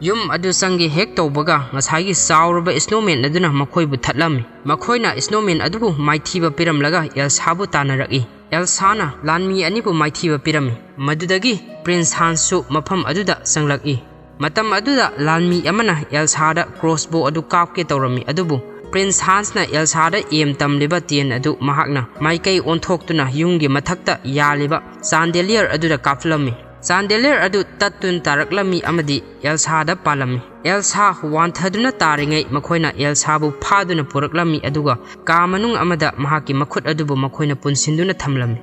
ꯌꯨꯝ ꯑꯗꯨ ꯆꯪꯒꯦ ꯍꯦꯛ ꯇꯧꯕꯒ ꯉꯁꯥꯏꯒꯤ ꯆꯥꯎꯔꯕ ꯁ꯭ꯅꯣꯃꯦꯟ ꯑꯗꯨꯅ ꯃꯈꯣꯏꯕꯨ ꯊꯠꯂꯝꯃꯤ꯫ ꯃꯈꯣꯏꯅ ꯁ꯭ꯅꯣꯃꯦꯟ ꯑꯗꯨꯕꯨ ꯃꯥꯏꯊꯤꯕ ꯄꯤꯔꯝꯂꯒ ꯑꯦꯜꯁꯥꯕꯨ ꯇꯥꯟꯅꯔꯛꯏ꯫ ꯑꯦꯜꯁꯥꯅ ꯂꯥꯟꯃꯤ ꯑꯅꯤꯕꯨ ꯃꯥꯏꯊꯤꯕ ꯄꯤꯔꯝꯃꯤ꯫ ꯃꯗꯨꯗꯒꯤ ꯄ꯭ꯔꯤꯟꯁ ꯍꯥꯟꯁꯁꯨ ꯃꯐꯝ ꯑꯗꯨꯗ ꯆꯪꯂꯛꯏ꯫ ꯃꯇꯝ ꯑꯗꯨꯗ ꯂꯥꯟꯃꯤ ꯑꯃꯅ ꯑꯦꯜꯁꯥꯗ ꯀ꯭ꯔꯣꯁꯕꯣ ꯑꯗꯨ ꯀꯥꯞꯀꯦ ꯇꯧꯔꯝꯃꯤ, ꯑꯗꯨꯕꯨ ꯄ꯭ꯔꯤꯟꯁ ꯍꯥꯟꯁꯅ ꯑꯦꯜꯁꯥꯗ ꯑꯦꯝ ꯇꯝꯂꯤꯕ ꯇꯦꯟ ꯑꯗꯨ ꯃꯍꯥꯛꯅ ꯃꯥꯏꯀꯩ ꯑꯣꯟꯊꯣꯛꯇꯨꯅ ꯌꯨꯝꯒꯤ ꯃꯊꯛꯇ ꯌꯥꯜꯂꯤꯕ ꯆꯥꯟꯗꯦꯂꯤꯌꯔ ꯑꯗꯨꯗ ꯀꯥꯞꯂꯝꯃꯤ꯫ ꯆꯥꯟꯗꯦꯂꯤꯌꯔ ꯑꯗꯨ ꯇꯠꯇꯨꯅ ꯇꯥꯔꯛꯂꯝꯃꯤ ꯑꯃꯗꯤ ꯑꯦꯜꯁꯥꯗ ꯄꯥꯜꯂꯝꯃꯤ꯫ ꯑꯦꯜꯁꯥ ꯋꯥꯟꯊꯗꯨꯅ ꯇꯥꯔꯤꯉꯩ ꯃꯈꯣꯏꯅ ꯑꯦꯜꯁꯥꯕꯨ ꯐꯥꯗꯨꯅ ꯄꯨꯔꯛꯂꯝꯃꯤ, ꯑꯗꯨꯒ ꯀꯥ ꯃꯅꯨꯡ ꯑꯃꯗ ꯃꯍꯥꯛꯀꯤ ꯃꯈꯨꯠ ꯑꯗꯨꯕꯨ ꯃꯈꯣꯏꯅ ꯄꯨꯟꯁꯤꯟꯗꯨꯅ ꯊꯝꯂꯝꯃꯤ꯫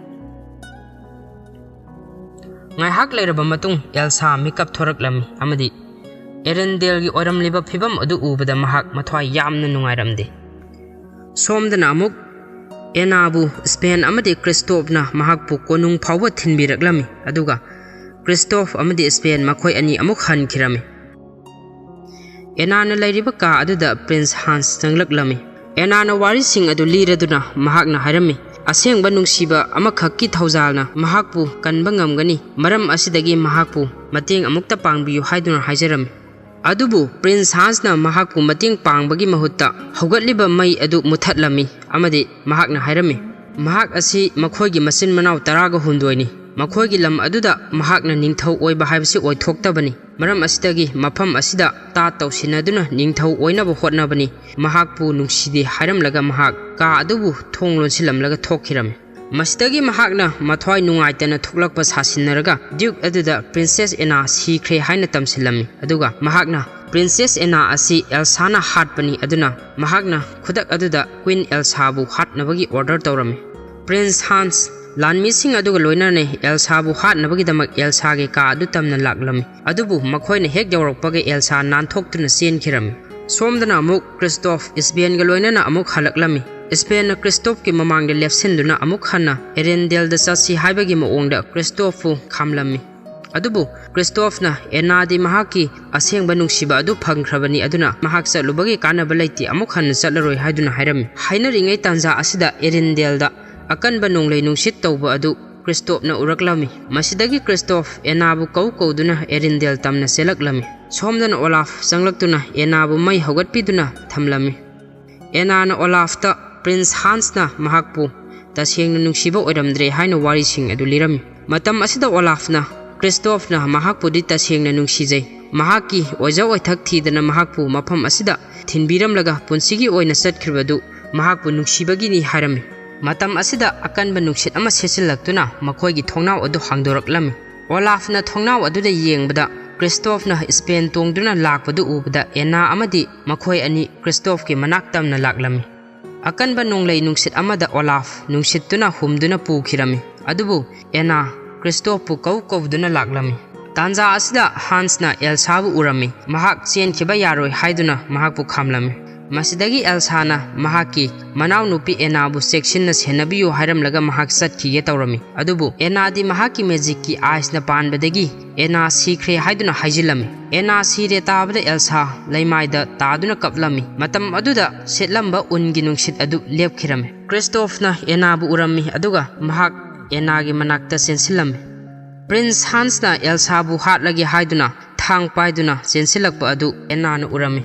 ꯉꯥꯏꯍꯥꯛ ꯂꯩꯔꯕ ꯃꯇꯨꯡ ꯑꯦꯜꯁꯥ ꯃꯤꯀꯞ ꯊꯣꯔꯛꯂꯝꯃꯤ ꯑꯃꯗꯤ ꯑꯦꯔꯦꯟꯗꯦꯜꯒꯤ ꯑꯣꯏꯔꯝꯂꯤꯕ ꯐꯤꯕꯝ ꯑꯗꯨ ꯎꯕꯗ ꯃꯍꯥꯛ ꯃꯊ꯭ꯋꯥꯏ ꯌꯥꯝꯅ ꯅꯨꯡꯉꯥꯏꯔꯝꯗꯦ꯫ ꯁꯣꯝꯗꯅ ꯑꯃꯨꯛ ꯑꯦꯅꯥꯕꯨ ꯁ꯭ꯄꯦꯟ ꯑꯃꯗꯤ ꯀ꯭ꯔꯤꯁꯇꯣꯞꯅ ꯃꯍꯥꯛꯄꯨ ꯀꯣꯅꯨꯡ ꯐꯥꯎꯕ ꯊꯤꯟꯕꯤꯔꯛꯂꯝꯃꯤ, ꯑꯗꯨꯒ ꯀ꯭ꯔꯤꯁꯇꯣꯞ ꯑꯃꯗꯤ ꯁ꯭ꯄꯦꯟ ꯃꯈꯣꯏ ꯑꯅꯤ ꯑꯃꯨꯛ ꯍꯟꯈꯤꯔꯝꯃꯤ꯫ ꯑꯦꯅꯥꯅ ꯂꯩꯔꯤꯕ ꯀꯥ ꯑꯗꯨꯗ ꯄ꯭ꯔꯤꯟꯁ ꯍꯥꯟꯁ ꯆꯪꯂꯛꯂꯝꯃꯤ꯫ ꯑꯦꯅꯥꯅ ꯋꯥꯔꯤꯁꯤꯡ ꯑꯗꯨ ꯂꯤꯔꯗꯨꯅ ꯃꯍꯥꯛꯅ ꯍꯥꯏꯔꯝꯃꯤ, "ꯑꯁꯦꯡꯕ ꯅꯨꯡꯁꯤꯕ ꯑꯃꯈꯛꯀꯤ ꯊꯧꯖꯥꯜꯅ ꯃꯍꯥꯛꯄꯨ ꯀꯟꯕ ꯉꯝꯒꯅꯤ, ꯃꯔꯝ ꯑꯁꯤꯗꯒꯤ ꯃꯍꯥꯛꯄꯨ ꯃꯇꯦꯡ ꯑꯃꯨꯛꯇ ꯄꯥꯡꯕꯤꯌꯨ" ꯍꯥꯏꯗꯨꯅ ꯍꯥꯏꯖꯔꯝꯃꯤ꯫ ꯑꯗꯨꯕꯨ ꯄ꯭ꯔꯤꯟꯁ ꯍꯥꯟꯁꯅ ꯃꯍꯥꯛꯄꯨ ꯃꯇꯦꯡ ꯄꯥꯡꯕꯒꯤ ꯃꯍꯨꯠꯇ ꯍꯧꯒꯠꯂꯤꯕ ꯃꯩ ꯑꯗꯨ ꯃꯨꯊꯠꯂꯝꯃꯤ ꯑꯃꯗꯤ ꯃꯍꯥꯛꯅ ꯍꯥꯏꯔꯝꯃꯤ, "ꯃꯍꯥꯛ ꯑꯁꯤ ꯃꯈꯣꯏꯒꯤ ꯃꯆꯤꯟ ꯃꯅꯥꯎ ꯇꯔꯥꯒ ꯍꯨꯝꯗꯣꯏꯅꯤ꯫ ꯃꯈꯣꯏꯒꯤ ꯂꯝ ꯑꯗꯨꯗ ꯃꯍꯥꯛꯅ ꯅꯤꯡꯊꯧ ꯑꯣꯏꯕ ꯍꯥꯏꯕꯁꯤ ꯑꯣꯏꯊꯣꯛꯇꯕꯅꯤ꯫ ꯃꯔꯝ ꯑꯁꯤꯗꯒꯤ ꯃꯐꯝ ꯑꯁꯤꯗ ꯇꯥ ꯇꯧꯁꯤꯟꯅꯗꯨꯅ ꯅꯤꯡꯊꯧ ꯑꯣꯏꯅꯕ ꯍꯣꯠꯅꯕꯅꯤ꯫ ꯃꯍꯥꯛꯄꯨ ꯅꯨꯡꯁꯤꯗꯦ" ꯍꯥꯏꯔꯝꯂꯒ ꯃꯍꯥꯛ ꯀꯥ ꯑꯗꯨꯕꯨ ꯊꯣꯡ ꯂꯣꯟꯁꯤꯜꯂꯝꯂꯒ ꯊꯣꯛꯈꯤꯔꯝꯃꯤ꯫ ꯃꯁꯤꯗꯒꯤ ꯃꯍꯥꯛꯅ ꯃꯊ꯭ꯋꯥꯏ ꯅꯨꯡꯉꯥꯏꯇꯅ ꯊꯣꯛꯂꯛꯄ ꯁꯥꯁꯤꯟꯅꯔꯒ ꯗ꯭ꯌꯨꯛ ꯑꯗꯨꯗ ꯄ꯭ꯔꯤꯟꯁꯦꯁ ꯑꯦꯅꯥ ꯁꯤꯈ꯭ꯔꯦ ꯍꯥꯏꯅ ꯇꯝꯁꯤꯜꯂꯝꯃꯤ, ꯑꯗꯨꯒ ꯃꯍꯥꯛꯅ ꯄ꯭ꯔꯤꯟꯁꯦꯁ ꯑꯦꯅꯥ ꯑꯁꯤ ꯑꯦꯜꯁꯥꯅ ꯍꯥꯠꯄꯅꯤ, ꯑꯗꯨꯅ ꯃꯍꯥꯛꯅ ꯈꯨꯗꯛ ꯑꯗꯨꯗ ꯀ꯭ꯋꯤꯟ ꯑꯦꯜꯁꯥꯕꯨ ꯍꯥꯠꯅꯕꯒꯤ ꯑꯣꯔꯗꯔ ꯇꯧꯔꯝꯃꯤ꯫ ꯄ꯭ꯔꯤꯟꯁ ꯍꯥꯟꯁ ꯂꯥꯟꯃꯤꯁꯤꯡ ꯑꯗꯨꯒ ꯂꯣꯏꯅꯅ ꯑꯦꯜꯁꯥꯕꯨ ꯍꯥꯠꯅꯕꯒꯤꯗꯃꯛ ꯑꯦꯜꯁꯥꯒꯤ ꯀꯥ ꯑꯗꯨ ꯇꯝꯅ ꯂꯥꯛꯂꯝꯃꯤ, ꯑꯗꯨꯕꯨ ꯃꯈꯣꯏꯅ ꯍꯦꯛ ꯌꯧꯔꯛꯄꯒ ꯑꯦꯜꯁꯥ ꯅꯥꯟꯊꯣꯛꯇꯨꯅ ꯆꯦꯟꯈꯤꯔꯝꯃꯤ꯫ ꯁꯣꯝꯗꯅ ꯑꯃꯨꯛ ꯀ꯭ꯔꯤꯁꯇꯣꯐ ꯏꯁꯄꯦꯟꯒ ꯂꯣꯏꯅꯅ ꯑꯃꯨꯛ ꯍꯜꯂꯛꯂꯝꯃꯤ꯫ ꯏꯁꯄꯦꯟꯅ ꯀ꯭ꯔꯤꯁꯇꯣꯐꯀꯤ ꯃꯃꯥꯡꯗ ꯂꯦꯞꯁꯤꯟꯗꯨꯅ ꯑꯃꯨꯛ ꯍꯟꯅ ꯑꯦꯔꯦꯟꯗꯦꯜꯗ ꯆꯠꯁꯤ ꯍꯥꯏꯕꯒꯤ ꯃꯑꯣꯡꯗ ꯀ꯭ꯔꯤꯁꯇꯣꯐꯄꯨ ꯈꯥꯝꯂꯝꯃꯤ꯫ ꯑꯗꯨꯕꯨ ꯀ꯭ꯔꯤꯁꯇꯣꯐꯅ ꯑꯦꯅꯥꯗꯤ ꯃꯍꯥꯛꯀꯤ ꯑꯁꯦꯡꯕ ꯅꯨꯡꯁꯤꯕ ꯑꯗꯨ ꯐꯪꯈ꯭ꯔꯕꯅꯤ, ꯑꯗꯨꯅ ꯃꯍꯥꯛ ꯆꯠꯂꯨꯕꯒꯤ ꯀꯥꯟꯅꯕ ꯂꯩꯇꯦ, ꯑꯃꯨꯛ ꯍꯟꯅ ꯆꯠꯂꯔꯣꯏ ꯍꯥꯏꯗꯨꯅ ꯍꯥꯏꯔꯝꯃꯤ꯫ ꯍꯥꯏꯅꯔꯤꯉꯩ ꯇꯥꯟꯖꯥ ꯑꯁꯤꯗ ꯑꯦꯔꯦꯟꯗꯦꯜꯗ ꯑꯀꯟꯕ ꯅꯣꯡꯂꯩ ꯅꯨꯡꯁꯤꯠ ꯇꯧꯕ ꯑꯗꯨ ꯀ꯭ꯔꯤꯁꯇꯣꯐꯅ ꯎꯔꯛꯂꯝꯃꯤ꯫ ꯃꯁꯤꯗꯒꯤ ꯀ꯭ꯔꯤꯁꯇꯣꯐ ꯑꯦꯅꯥꯕꯨ ꯀꯧ ꯀꯧꯗꯨꯅ ꯑꯦꯔꯦꯟꯗꯦꯜ ꯇꯝꯅ ꯆꯦꯜꯂꯛꯂꯝꯃꯤ꯫ ꯁꯣꯝꯗꯅ ꯑꯣꯂꯥꯐ ꯆꯪꯂꯛꯇꯨꯅ ꯑꯦꯅꯥꯕꯨ ꯃꯩ ꯍꯧꯒꯠꯄꯤꯗꯨꯅ ꯊꯝꯂꯝꯃꯤ꯫ ꯑꯦꯅꯥꯅ ꯑꯣꯂꯥꯐꯇ ꯄ꯭ꯔꯤꯟꯁ ꯍꯥꯟꯁꯅ ꯃꯍꯥꯛꯄꯨ ꯇꯁꯦꯡꯅ ꯅꯨꯡꯁꯤꯕ ꯑꯣꯏꯔꯝꯗ꯭ꯔꯦ ꯍꯥꯏꯅ ꯋꯥꯔꯤꯁꯤꯡ ꯑꯗꯨ ꯂꯤꯔꯝꯃꯤ꯫ ꯃꯇꯝ ꯑꯁꯤꯗ ꯑꯣꯂꯥꯐꯅ ꯀ꯭ꯔꯤꯁꯇꯣꯐꯅ ꯃꯍꯥꯛꯄꯨꯗꯤ ꯇꯁꯦꯡꯅ ꯅꯨꯡꯁꯤꯖꯩ, ꯃꯍꯥꯛꯀꯤ ꯑꯣꯏꯖ ꯑꯣꯏꯊꯛ ꯊꯤꯗꯅ ꯃꯍꯥꯛꯄꯨ ꯃꯐꯝ ꯑꯁꯤꯗ ꯊꯤꯟꯕꯤꯔꯝꯂꯒ ꯄꯨꯟꯁꯤꯒꯤ ꯑꯣꯏꯅ ꯆꯠꯈ꯭ꯔꯤꯕꯗꯨ ꯃꯍꯥꯛꯄꯨ ꯅꯨꯡꯁꯤꯕꯒꯤꯅꯤ ꯍꯥꯏꯔꯝꯃꯤ꯫ ꯃꯇꯝ ꯑꯁꯤꯗ ꯑꯀꯟꯕ ꯅꯨꯡꯁꯤꯠ ꯑꯃ ꯁꯤꯠꯆꯤꯜꯂꯛꯇꯨꯅ ꯃꯈꯣꯏꯒꯤ ꯊꯣꯡꯅꯥꯎ ꯑꯗꯨ ꯍꯥꯡꯗꯣꯔꯛꯂꯝꯃꯤ꯫ ꯑꯣꯂꯥꯐꯅ ꯊꯣꯡꯅꯥꯎ ꯑꯗꯨꯗ ꯌꯦꯡꯕꯗ ꯀ꯭ꯔꯤꯁꯇꯣꯐꯅ ꯏꯁꯄꯦꯟ ꯇꯣꯡꯗꯨꯅ ꯂꯥꯛꯄꯗꯨ ꯎꯕꯗ ꯑꯦꯅꯥ ꯑꯃꯗꯤ ꯃꯈꯣꯏ ꯑꯅꯤ ꯀ꯭ꯔꯤꯁꯇꯣꯐꯀꯤ ꯃꯅꯥꯛ ꯇꯝꯅ ꯂꯥꯛꯂꯝꯃꯤ꯫ ꯑꯀꯟꯕ ꯅꯣꯡꯂꯩ ꯅꯨꯡꯁꯤꯠ ꯑꯃꯗ ꯑꯣꯂꯥꯐ ꯅꯨꯡꯁꯤꯠꯇꯨꯅ ꯍꯨꯝꯗꯨꯅ ꯄꯨꯈꯤꯔꯝꯃꯤ꯫ ꯑꯗꯨꯕꯨ ꯑꯦꯅꯥ ꯀ꯭ꯔꯤꯁꯇꯣꯐꯄꯨ ꯀꯧ ꯀꯧꯗꯨꯅ ꯂꯥꯛꯂꯝꯃꯤ꯫ ꯇꯥꯟꯖꯥ ꯑꯁꯤꯗ ꯍꯥꯟꯁꯅ ꯑꯦꯜꯁꯥꯕꯨ ꯎꯔꯝꯃꯤ꯫ ꯃꯍꯥꯛ ꯆꯦꯟꯈꯤꯕ ꯌꯥꯔꯣꯏ ꯍꯥꯏꯗꯨꯅ ꯃꯍꯥꯛꯄꯨ ꯈꯥꯝꯂꯝꯃꯤ꯫ ꯃꯁꯤꯗꯒꯤ ꯑꯦꯜꯁꯥꯅ ꯃꯍꯥꯛꯀꯤ ꯃꯅꯥꯎꯅꯨꯄꯤ ꯑꯦꯅꯥꯕꯨ ꯆꯦꯛꯁꯤꯟꯅ ꯁꯦꯟꯅꯕꯤꯌꯨ ꯍꯥꯏꯔꯝꯂꯒ ꯃꯍꯥꯛ ꯆꯠꯈꯤꯒꯦ ꯇꯧꯔꯝꯃꯤ꯫ ꯑꯗꯨꯕꯨ ꯑꯦꯅꯥꯗꯤ ꯃꯍꯥꯛꯀꯤ ꯃꯦꯖꯤꯛꯀꯤ ꯑꯥꯏꯁꯅ ꯄꯥꯟꯕꯗꯒꯤ ꯑꯦꯅꯥ ꯁꯤꯈ꯭ꯔꯦ ꯍꯥꯏꯗꯨꯅ ꯍꯥꯏꯖꯤꯜꯂꯝꯃꯤ꯫ ꯑꯦꯅꯥ ꯁꯤꯔꯦ ꯇꯥꯕꯗ ꯑꯦꯜꯁꯥ ꯂꯩꯃꯥꯏꯗ ꯇꯥꯗꯨꯅ ꯀꯞꯂꯝꯃꯤ꯫ ꯃꯇꯝ ꯑꯗꯨꯗ ꯁꯤꯠꯂꯝꯕ ꯎꯟꯒꯤ ꯅꯨꯡꯁꯤꯠ ꯑꯗꯨ ꯂꯦꯞꯈꯤꯔꯝꯃꯤ꯫ ꯀ꯭ꯔꯤꯁꯇꯣꯐꯅ ꯑꯦꯅꯥꯕꯨ ꯎꯔꯝꯃꯤ, ꯑꯗꯨꯒ ꯃꯍꯥꯛ ꯑꯦꯅꯥꯒꯤ ꯃꯅꯥꯛꯇ ꯆꯦꯟꯁꯤꯜꯂꯝꯃꯤ꯫ ꯄ꯭ꯔꯤꯟꯁ ꯍꯥꯟꯁꯅ ꯑꯦꯜꯁꯥꯕꯨ ꯍꯥꯠꯂꯒꯦ ꯍꯥꯏꯗꯨꯅ ꯊꯥꯡ ꯄꯥꯏꯗꯨꯅ ꯆꯦꯟꯁꯤꯜꯂꯛꯄ ꯑꯗꯨ ꯑꯦꯅꯥꯅ ꯎꯔꯝꯃꯤ꯫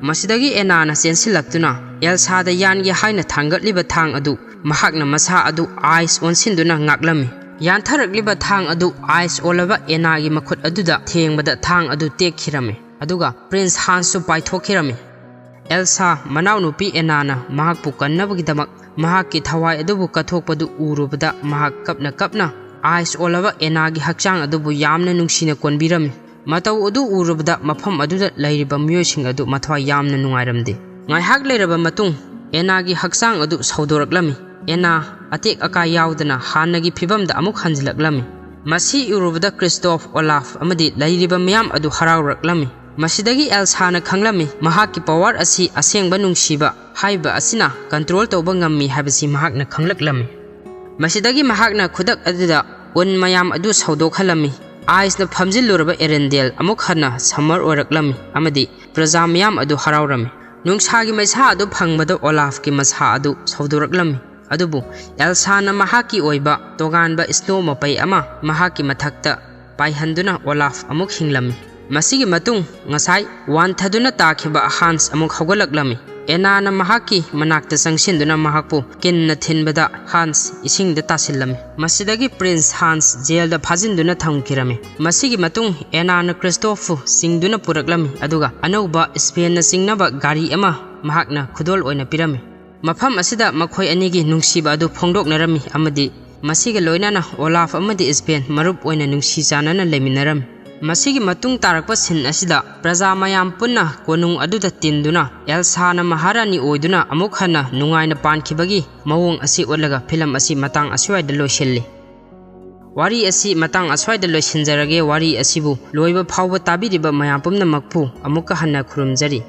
ꯃꯁꯤꯗꯒꯤ ꯑꯦꯅꯥꯅ ꯆꯦꯟꯁꯤꯜꯂꯛꯇꯨꯅ ꯑꯦꯜꯁꯥꯗ ꯌꯥꯟꯒꯦ ꯍꯥꯏꯅ ꯊꯥꯡꯒꯠꯂꯤꯕ ꯊꯥꯡ ꯑꯗꯨ ꯃꯍꯥꯛꯅ ꯃꯁꯥ ꯑꯗꯨ ꯑꯥꯏꯁ ꯑꯣꯟꯁꯤꯟꯗꯨꯅ ꯉꯥꯛꯂꯝꯃꯤ꯫ ꯌꯥꯟꯊꯔꯛꯂꯤꯕ ꯊꯥꯡ ꯑꯗꯨ ꯑꯥꯏꯁ ꯑꯣꯜꯂꯕ ꯑꯦꯅꯥꯒꯤ ꯃꯈꯨꯠ ꯑꯗꯨꯗ ꯊꯦꯡꯕꯗ ꯊꯥꯡ ꯑꯗꯨ ꯇꯦꯛꯈꯤꯔꯝꯃꯤ, ꯑꯗꯨꯒ ꯄ꯭ꯔꯤꯟꯁ ꯍꯥꯟꯁꯁꯨ ꯄꯥꯏꯊꯣꯛꯈꯤꯔꯝꯃꯤ꯫ ꯑꯦꯜꯁꯥ ꯃꯅꯥꯎꯅꯨꯄꯤ ꯑꯦꯅꯥꯅ ꯃꯍꯥꯛꯄꯨ ꯀꯟꯅꯕꯒꯤꯗꯃꯛ ꯃꯍꯥꯛꯀꯤ ꯊꯋꯥꯏ ꯑꯗꯨꯕꯨ ꯀꯠꯊꯣꯛꯄꯗꯨ ꯎꯔꯨꯕꯗ ꯃꯍꯥꯛ ꯀꯞꯅ ꯀꯞꯅ ꯑꯥꯏꯁ ꯑꯣꯜꯂꯕ ꯑꯦꯅꯥꯒꯤ ꯍꯛꯆꯥꯡ ꯑꯗꯨꯕꯨ ꯌꯥꯝꯅ ꯅꯨꯡꯁꯤꯅ ꯀꯣꯟꯕꯤꯔꯝꯃꯤ꯫ ꯃꯇꯧ ꯑꯗꯨ ꯎꯔꯨꯕꯗ ꯃꯐꯝ ꯑꯗꯨꯗ ꯂꯩꯔꯤꯕ ꯃꯤꯑꯣꯏꯁꯤꯡ ꯑꯗꯨ ꯃꯊ꯭ꯋꯥꯏ ꯌꯥꯝꯅ ꯅꯨꯡꯉꯥꯏꯔꯝꯗꯦ꯫ ꯉꯥꯏꯍꯥꯛ ꯂꯩꯔꯕ ꯃꯇꯨꯡ ꯑꯦꯅꯥꯒꯤ ꯍꯛꯆꯥꯡ ꯑꯗꯨ ꯁꯧꯗꯣꯔꯛꯂꯝꯃꯤ꯫ ꯑꯦꯅꯥ ꯑꯇꯦꯛ ꯑꯀꯥꯏ ꯌꯥꯎꯗꯅ ꯍꯥꯟꯅꯒꯤ ꯐꯤꯕꯝꯗ ꯑꯃꯨꯛ ꯍꯟꯖꯤꯜꯂꯛꯂꯝꯃꯤ꯫ ꯃꯁꯤ ꯎꯔꯨꯕꯗ ꯀ꯭ꯔꯤꯁꯇꯣꯐ, ꯑꯣꯂꯥꯐ ꯑꯃꯗꯤ ꯂꯩꯔꯤꯕ ꯃꯤꯌꯥꯝ ꯑꯗꯨ ꯍꯔꯥꯎꯔꯛꯂꯝꯃꯤ꯫ ꯃꯁꯤꯗꯒꯤ ꯑꯦꯜꯁꯥꯅ ꯈꯪꯂꯝꯃꯤ, ꯃꯍꯥꯛꯀꯤ ꯄꯋꯥꯔ ꯑꯁꯤ ꯑꯁꯦꯡꯕ ꯅꯨꯡꯁꯤꯕ ꯍꯥꯏꯕ ꯑꯁꯤꯅ ꯀꯟꯇ꯭ꯔꯣꯜ ꯇꯧꯕ ꯉꯝꯃꯤ ꯍꯥꯏꯕꯁꯤ ꯃꯍꯥꯛꯅ ꯈꯪꯂꯛꯂꯝꯃꯤ꯫ ꯃꯁꯤꯗꯒꯤ ꯃꯍꯥꯛꯅ ꯈꯨꯗꯛ ꯑꯗꯨꯗ ꯎꯟ ꯃꯌꯥꯝ ꯑꯗꯨ ꯁꯧꯗꯣꯛꯍꯜꯂꯝꯃꯤ꯫ ꯑꯥꯏꯁꯅ ꯐꯝꯖꯤꯜꯂꯨꯔꯕ ꯑꯦꯔꯦꯟꯗꯦꯜ ꯑꯃꯨꯛ ꯍꯟꯅ ꯁꯝꯃꯔ ꯑꯣꯏꯔꯛꯂꯝꯃꯤ ꯑꯃꯗꯤ ꯄ꯭ꯔꯖꯥ ꯃꯤꯌꯥꯝ ꯑꯗꯨ ꯍꯔꯥꯎꯔꯝꯃꯤ꯫ ꯅꯨꯡꯁꯥꯒꯤ ꯃꯩꯁꯥ ꯑꯗꯨ ꯐꯪꯕꯗ ꯑꯣꯂꯥꯐꯀꯤ ꯃꯁꯥ ꯑꯗꯨ ꯁꯧꯗꯣꯔꯛꯂꯝꯃꯤ꯫ ꯑꯗꯨꯕꯨ ꯑꯦꯜꯁꯥꯅ ꯃꯍꯥꯛꯀꯤ ꯑꯣꯏꯕ ꯇꯣꯉꯥꯟꯕ ꯁ꯭ꯅꯣ ꯃꯄꯩ ꯑꯃ ꯃꯍꯥꯛꯀꯤ ꯃꯊꯛꯇ ꯄꯥꯏꯍꯟꯗꯨꯅ ꯑꯣꯂꯥꯐ ꯑꯃꯨꯛ ꯍꯤꯡꯂꯝꯃꯤ꯫ ꯃꯁꯤꯒꯤ ꯃꯇꯨꯡ ꯉꯁꯥꯏ ꯋꯥꯟꯊꯗꯨꯅ ꯇꯥꯈꯤꯕ ꯍꯥꯟꯁ ꯑꯃꯨꯛ ꯍꯧꯒꯠꯂꯛꯂꯝꯃꯤ꯫ ꯑꯦꯅꯥꯅ ꯃꯍꯥꯛꯀꯤ ꯃꯅꯥꯛꯇ ꯆꯪꯁꯤꯟꯗꯨꯅ ꯃꯍꯥꯛꯄꯨ ꯀꯤꯟꯅ ꯊꯤꯟꯕꯗ ꯍꯥꯟꯁ ꯏꯁꯤꯡꯗ ꯇꯥꯁꯤꯜꯂꯝꯃꯤ꯫ ꯃꯁꯤꯗꯒꯤ ꯄ꯭ꯔꯤꯟꯁ ꯍꯥꯟꯁ ꯖꯦꯜꯗ ꯐꯥꯖꯤꯟꯗꯨꯅ ꯊꯝꯈꯤꯔꯝꯃꯤ꯫ ꯃꯁꯤꯒꯤ ꯃꯇꯨꯡ ꯑꯦꯅꯥꯅ ꯀ꯭ꯔꯤꯁꯇꯣꯐꯄꯨ ꯆꯤꯡꯗꯨꯅ ꯄꯨꯔꯛꯂꯝꯃꯤ, ꯑꯗꯨꯒ ꯑꯅꯧꯕ ꯁ꯭ꯄꯦꯟꯅ ꯆꯤꯡꯅꯕ ꯒꯥꯔꯤ ꯑꯃ ꯃꯍꯥꯛꯅ ꯈꯨꯗꯣꯜ ꯑꯣꯏꯅ ꯄꯤꯔꯝꯃꯤ꯫ ꯃꯐꯝ ꯑꯁꯤꯗ ꯃꯈꯣꯏ ꯑꯅꯤꯒꯤ ꯅꯨꯡꯁꯤꯕ ꯑꯗꯨ ꯐꯣꯡꯗꯣꯛꯅꯔꯝꯃꯤ ꯑꯃꯗꯤ ꯃꯁꯤꯒ ꯂꯣꯏꯅꯅ ꯑꯣꯂꯥꯐ ꯑꯃꯗꯤ ꯁ꯭ꯄꯦꯟ ꯃꯔꯨꯞ ꯑꯣꯏꯅ ꯅꯨꯡꯁꯤ ꯆꯥꯟꯅꯅ ꯂꯩꯃꯤꯟꯅꯔꯝꯃꯤ꯫ ꯃꯁꯤꯒꯤ ꯃꯇꯨꯡ ꯇꯥꯔꯛꯄ ꯁꯤꯟ ꯑꯁꯤꯗ ꯄ꯭ꯔꯖꯥ ꯃꯌꯥꯝ ꯄꯨꯟꯅ ꯀꯣꯅꯨꯡ ꯑꯗꯨꯗ ꯇꯤꯟꯗꯨꯅ ꯑꯦꯜꯁꯥꯅ ꯃꯍꯥꯔꯥꯅꯤ ꯑꯣꯏꯗꯨꯅ ꯑꯃꯨꯛ ꯍꯟꯅ ꯅꯨꯡꯉꯥꯏꯅ ꯄꯥꯟꯈꯤꯕꯒꯤ ꯃꯑꯣꯡ ꯑꯁꯤ ꯎꯠꯂꯒ ꯐꯤꯂꯝ ꯑꯁꯤ ꯃꯇꯥꯡ ꯑꯁ꯭ꯋꯥꯏꯗ ꯂꯣꯏꯁꯤꯜꯂꯤ꯫ ꯋꯥꯔꯤ ꯑꯁꯤ ꯃꯇꯥꯡ ꯑꯁ꯭ꯋꯥꯏꯗ ꯂꯣꯏꯁꯤꯟꯖꯔꯒꯦ꯫ ꯋꯥꯔꯤ ꯑꯁꯤꯕꯨ ꯂꯣꯏꯕ ꯐꯥꯎꯕ ꯇꯥꯕꯤꯔꯤꯕ ꯃꯌꯥꯝ ꯄꯨꯝꯅꯃꯛꯄꯨ ꯑꯃꯨꯛꯀ ꯍꯟꯅ ꯈꯨꯔꯨꯝꯖꯔꯤ꯫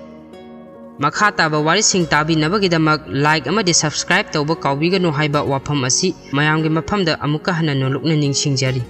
ꯃꯈꯥ ꯇꯥꯕ ꯋꯥꯔꯤꯁꯤꯡ ꯇꯥꯕꯤꯅꯕꯒꯤꯗꯃꯛ ꯂꯥꯏꯛ ꯑꯃꯗꯤ ꯁꯕꯁꯀ꯭ꯔꯥꯏꯕ ꯇꯧꯕ ꯀꯥꯎꯕꯤꯒꯅꯨ ꯍꯥꯏꯕ ꯋꯥꯐꯝ ꯑꯁꯤ ꯃꯌꯥꯝꯒꯤ ꯃꯐꯝꯗ ꯑꯃꯨꯛꯀ ꯍꯟꯅ ꯅꯣꯂꯨꯛꯅ ꯅꯤꯡꯁꯤꯡꯖꯔꯤ꯫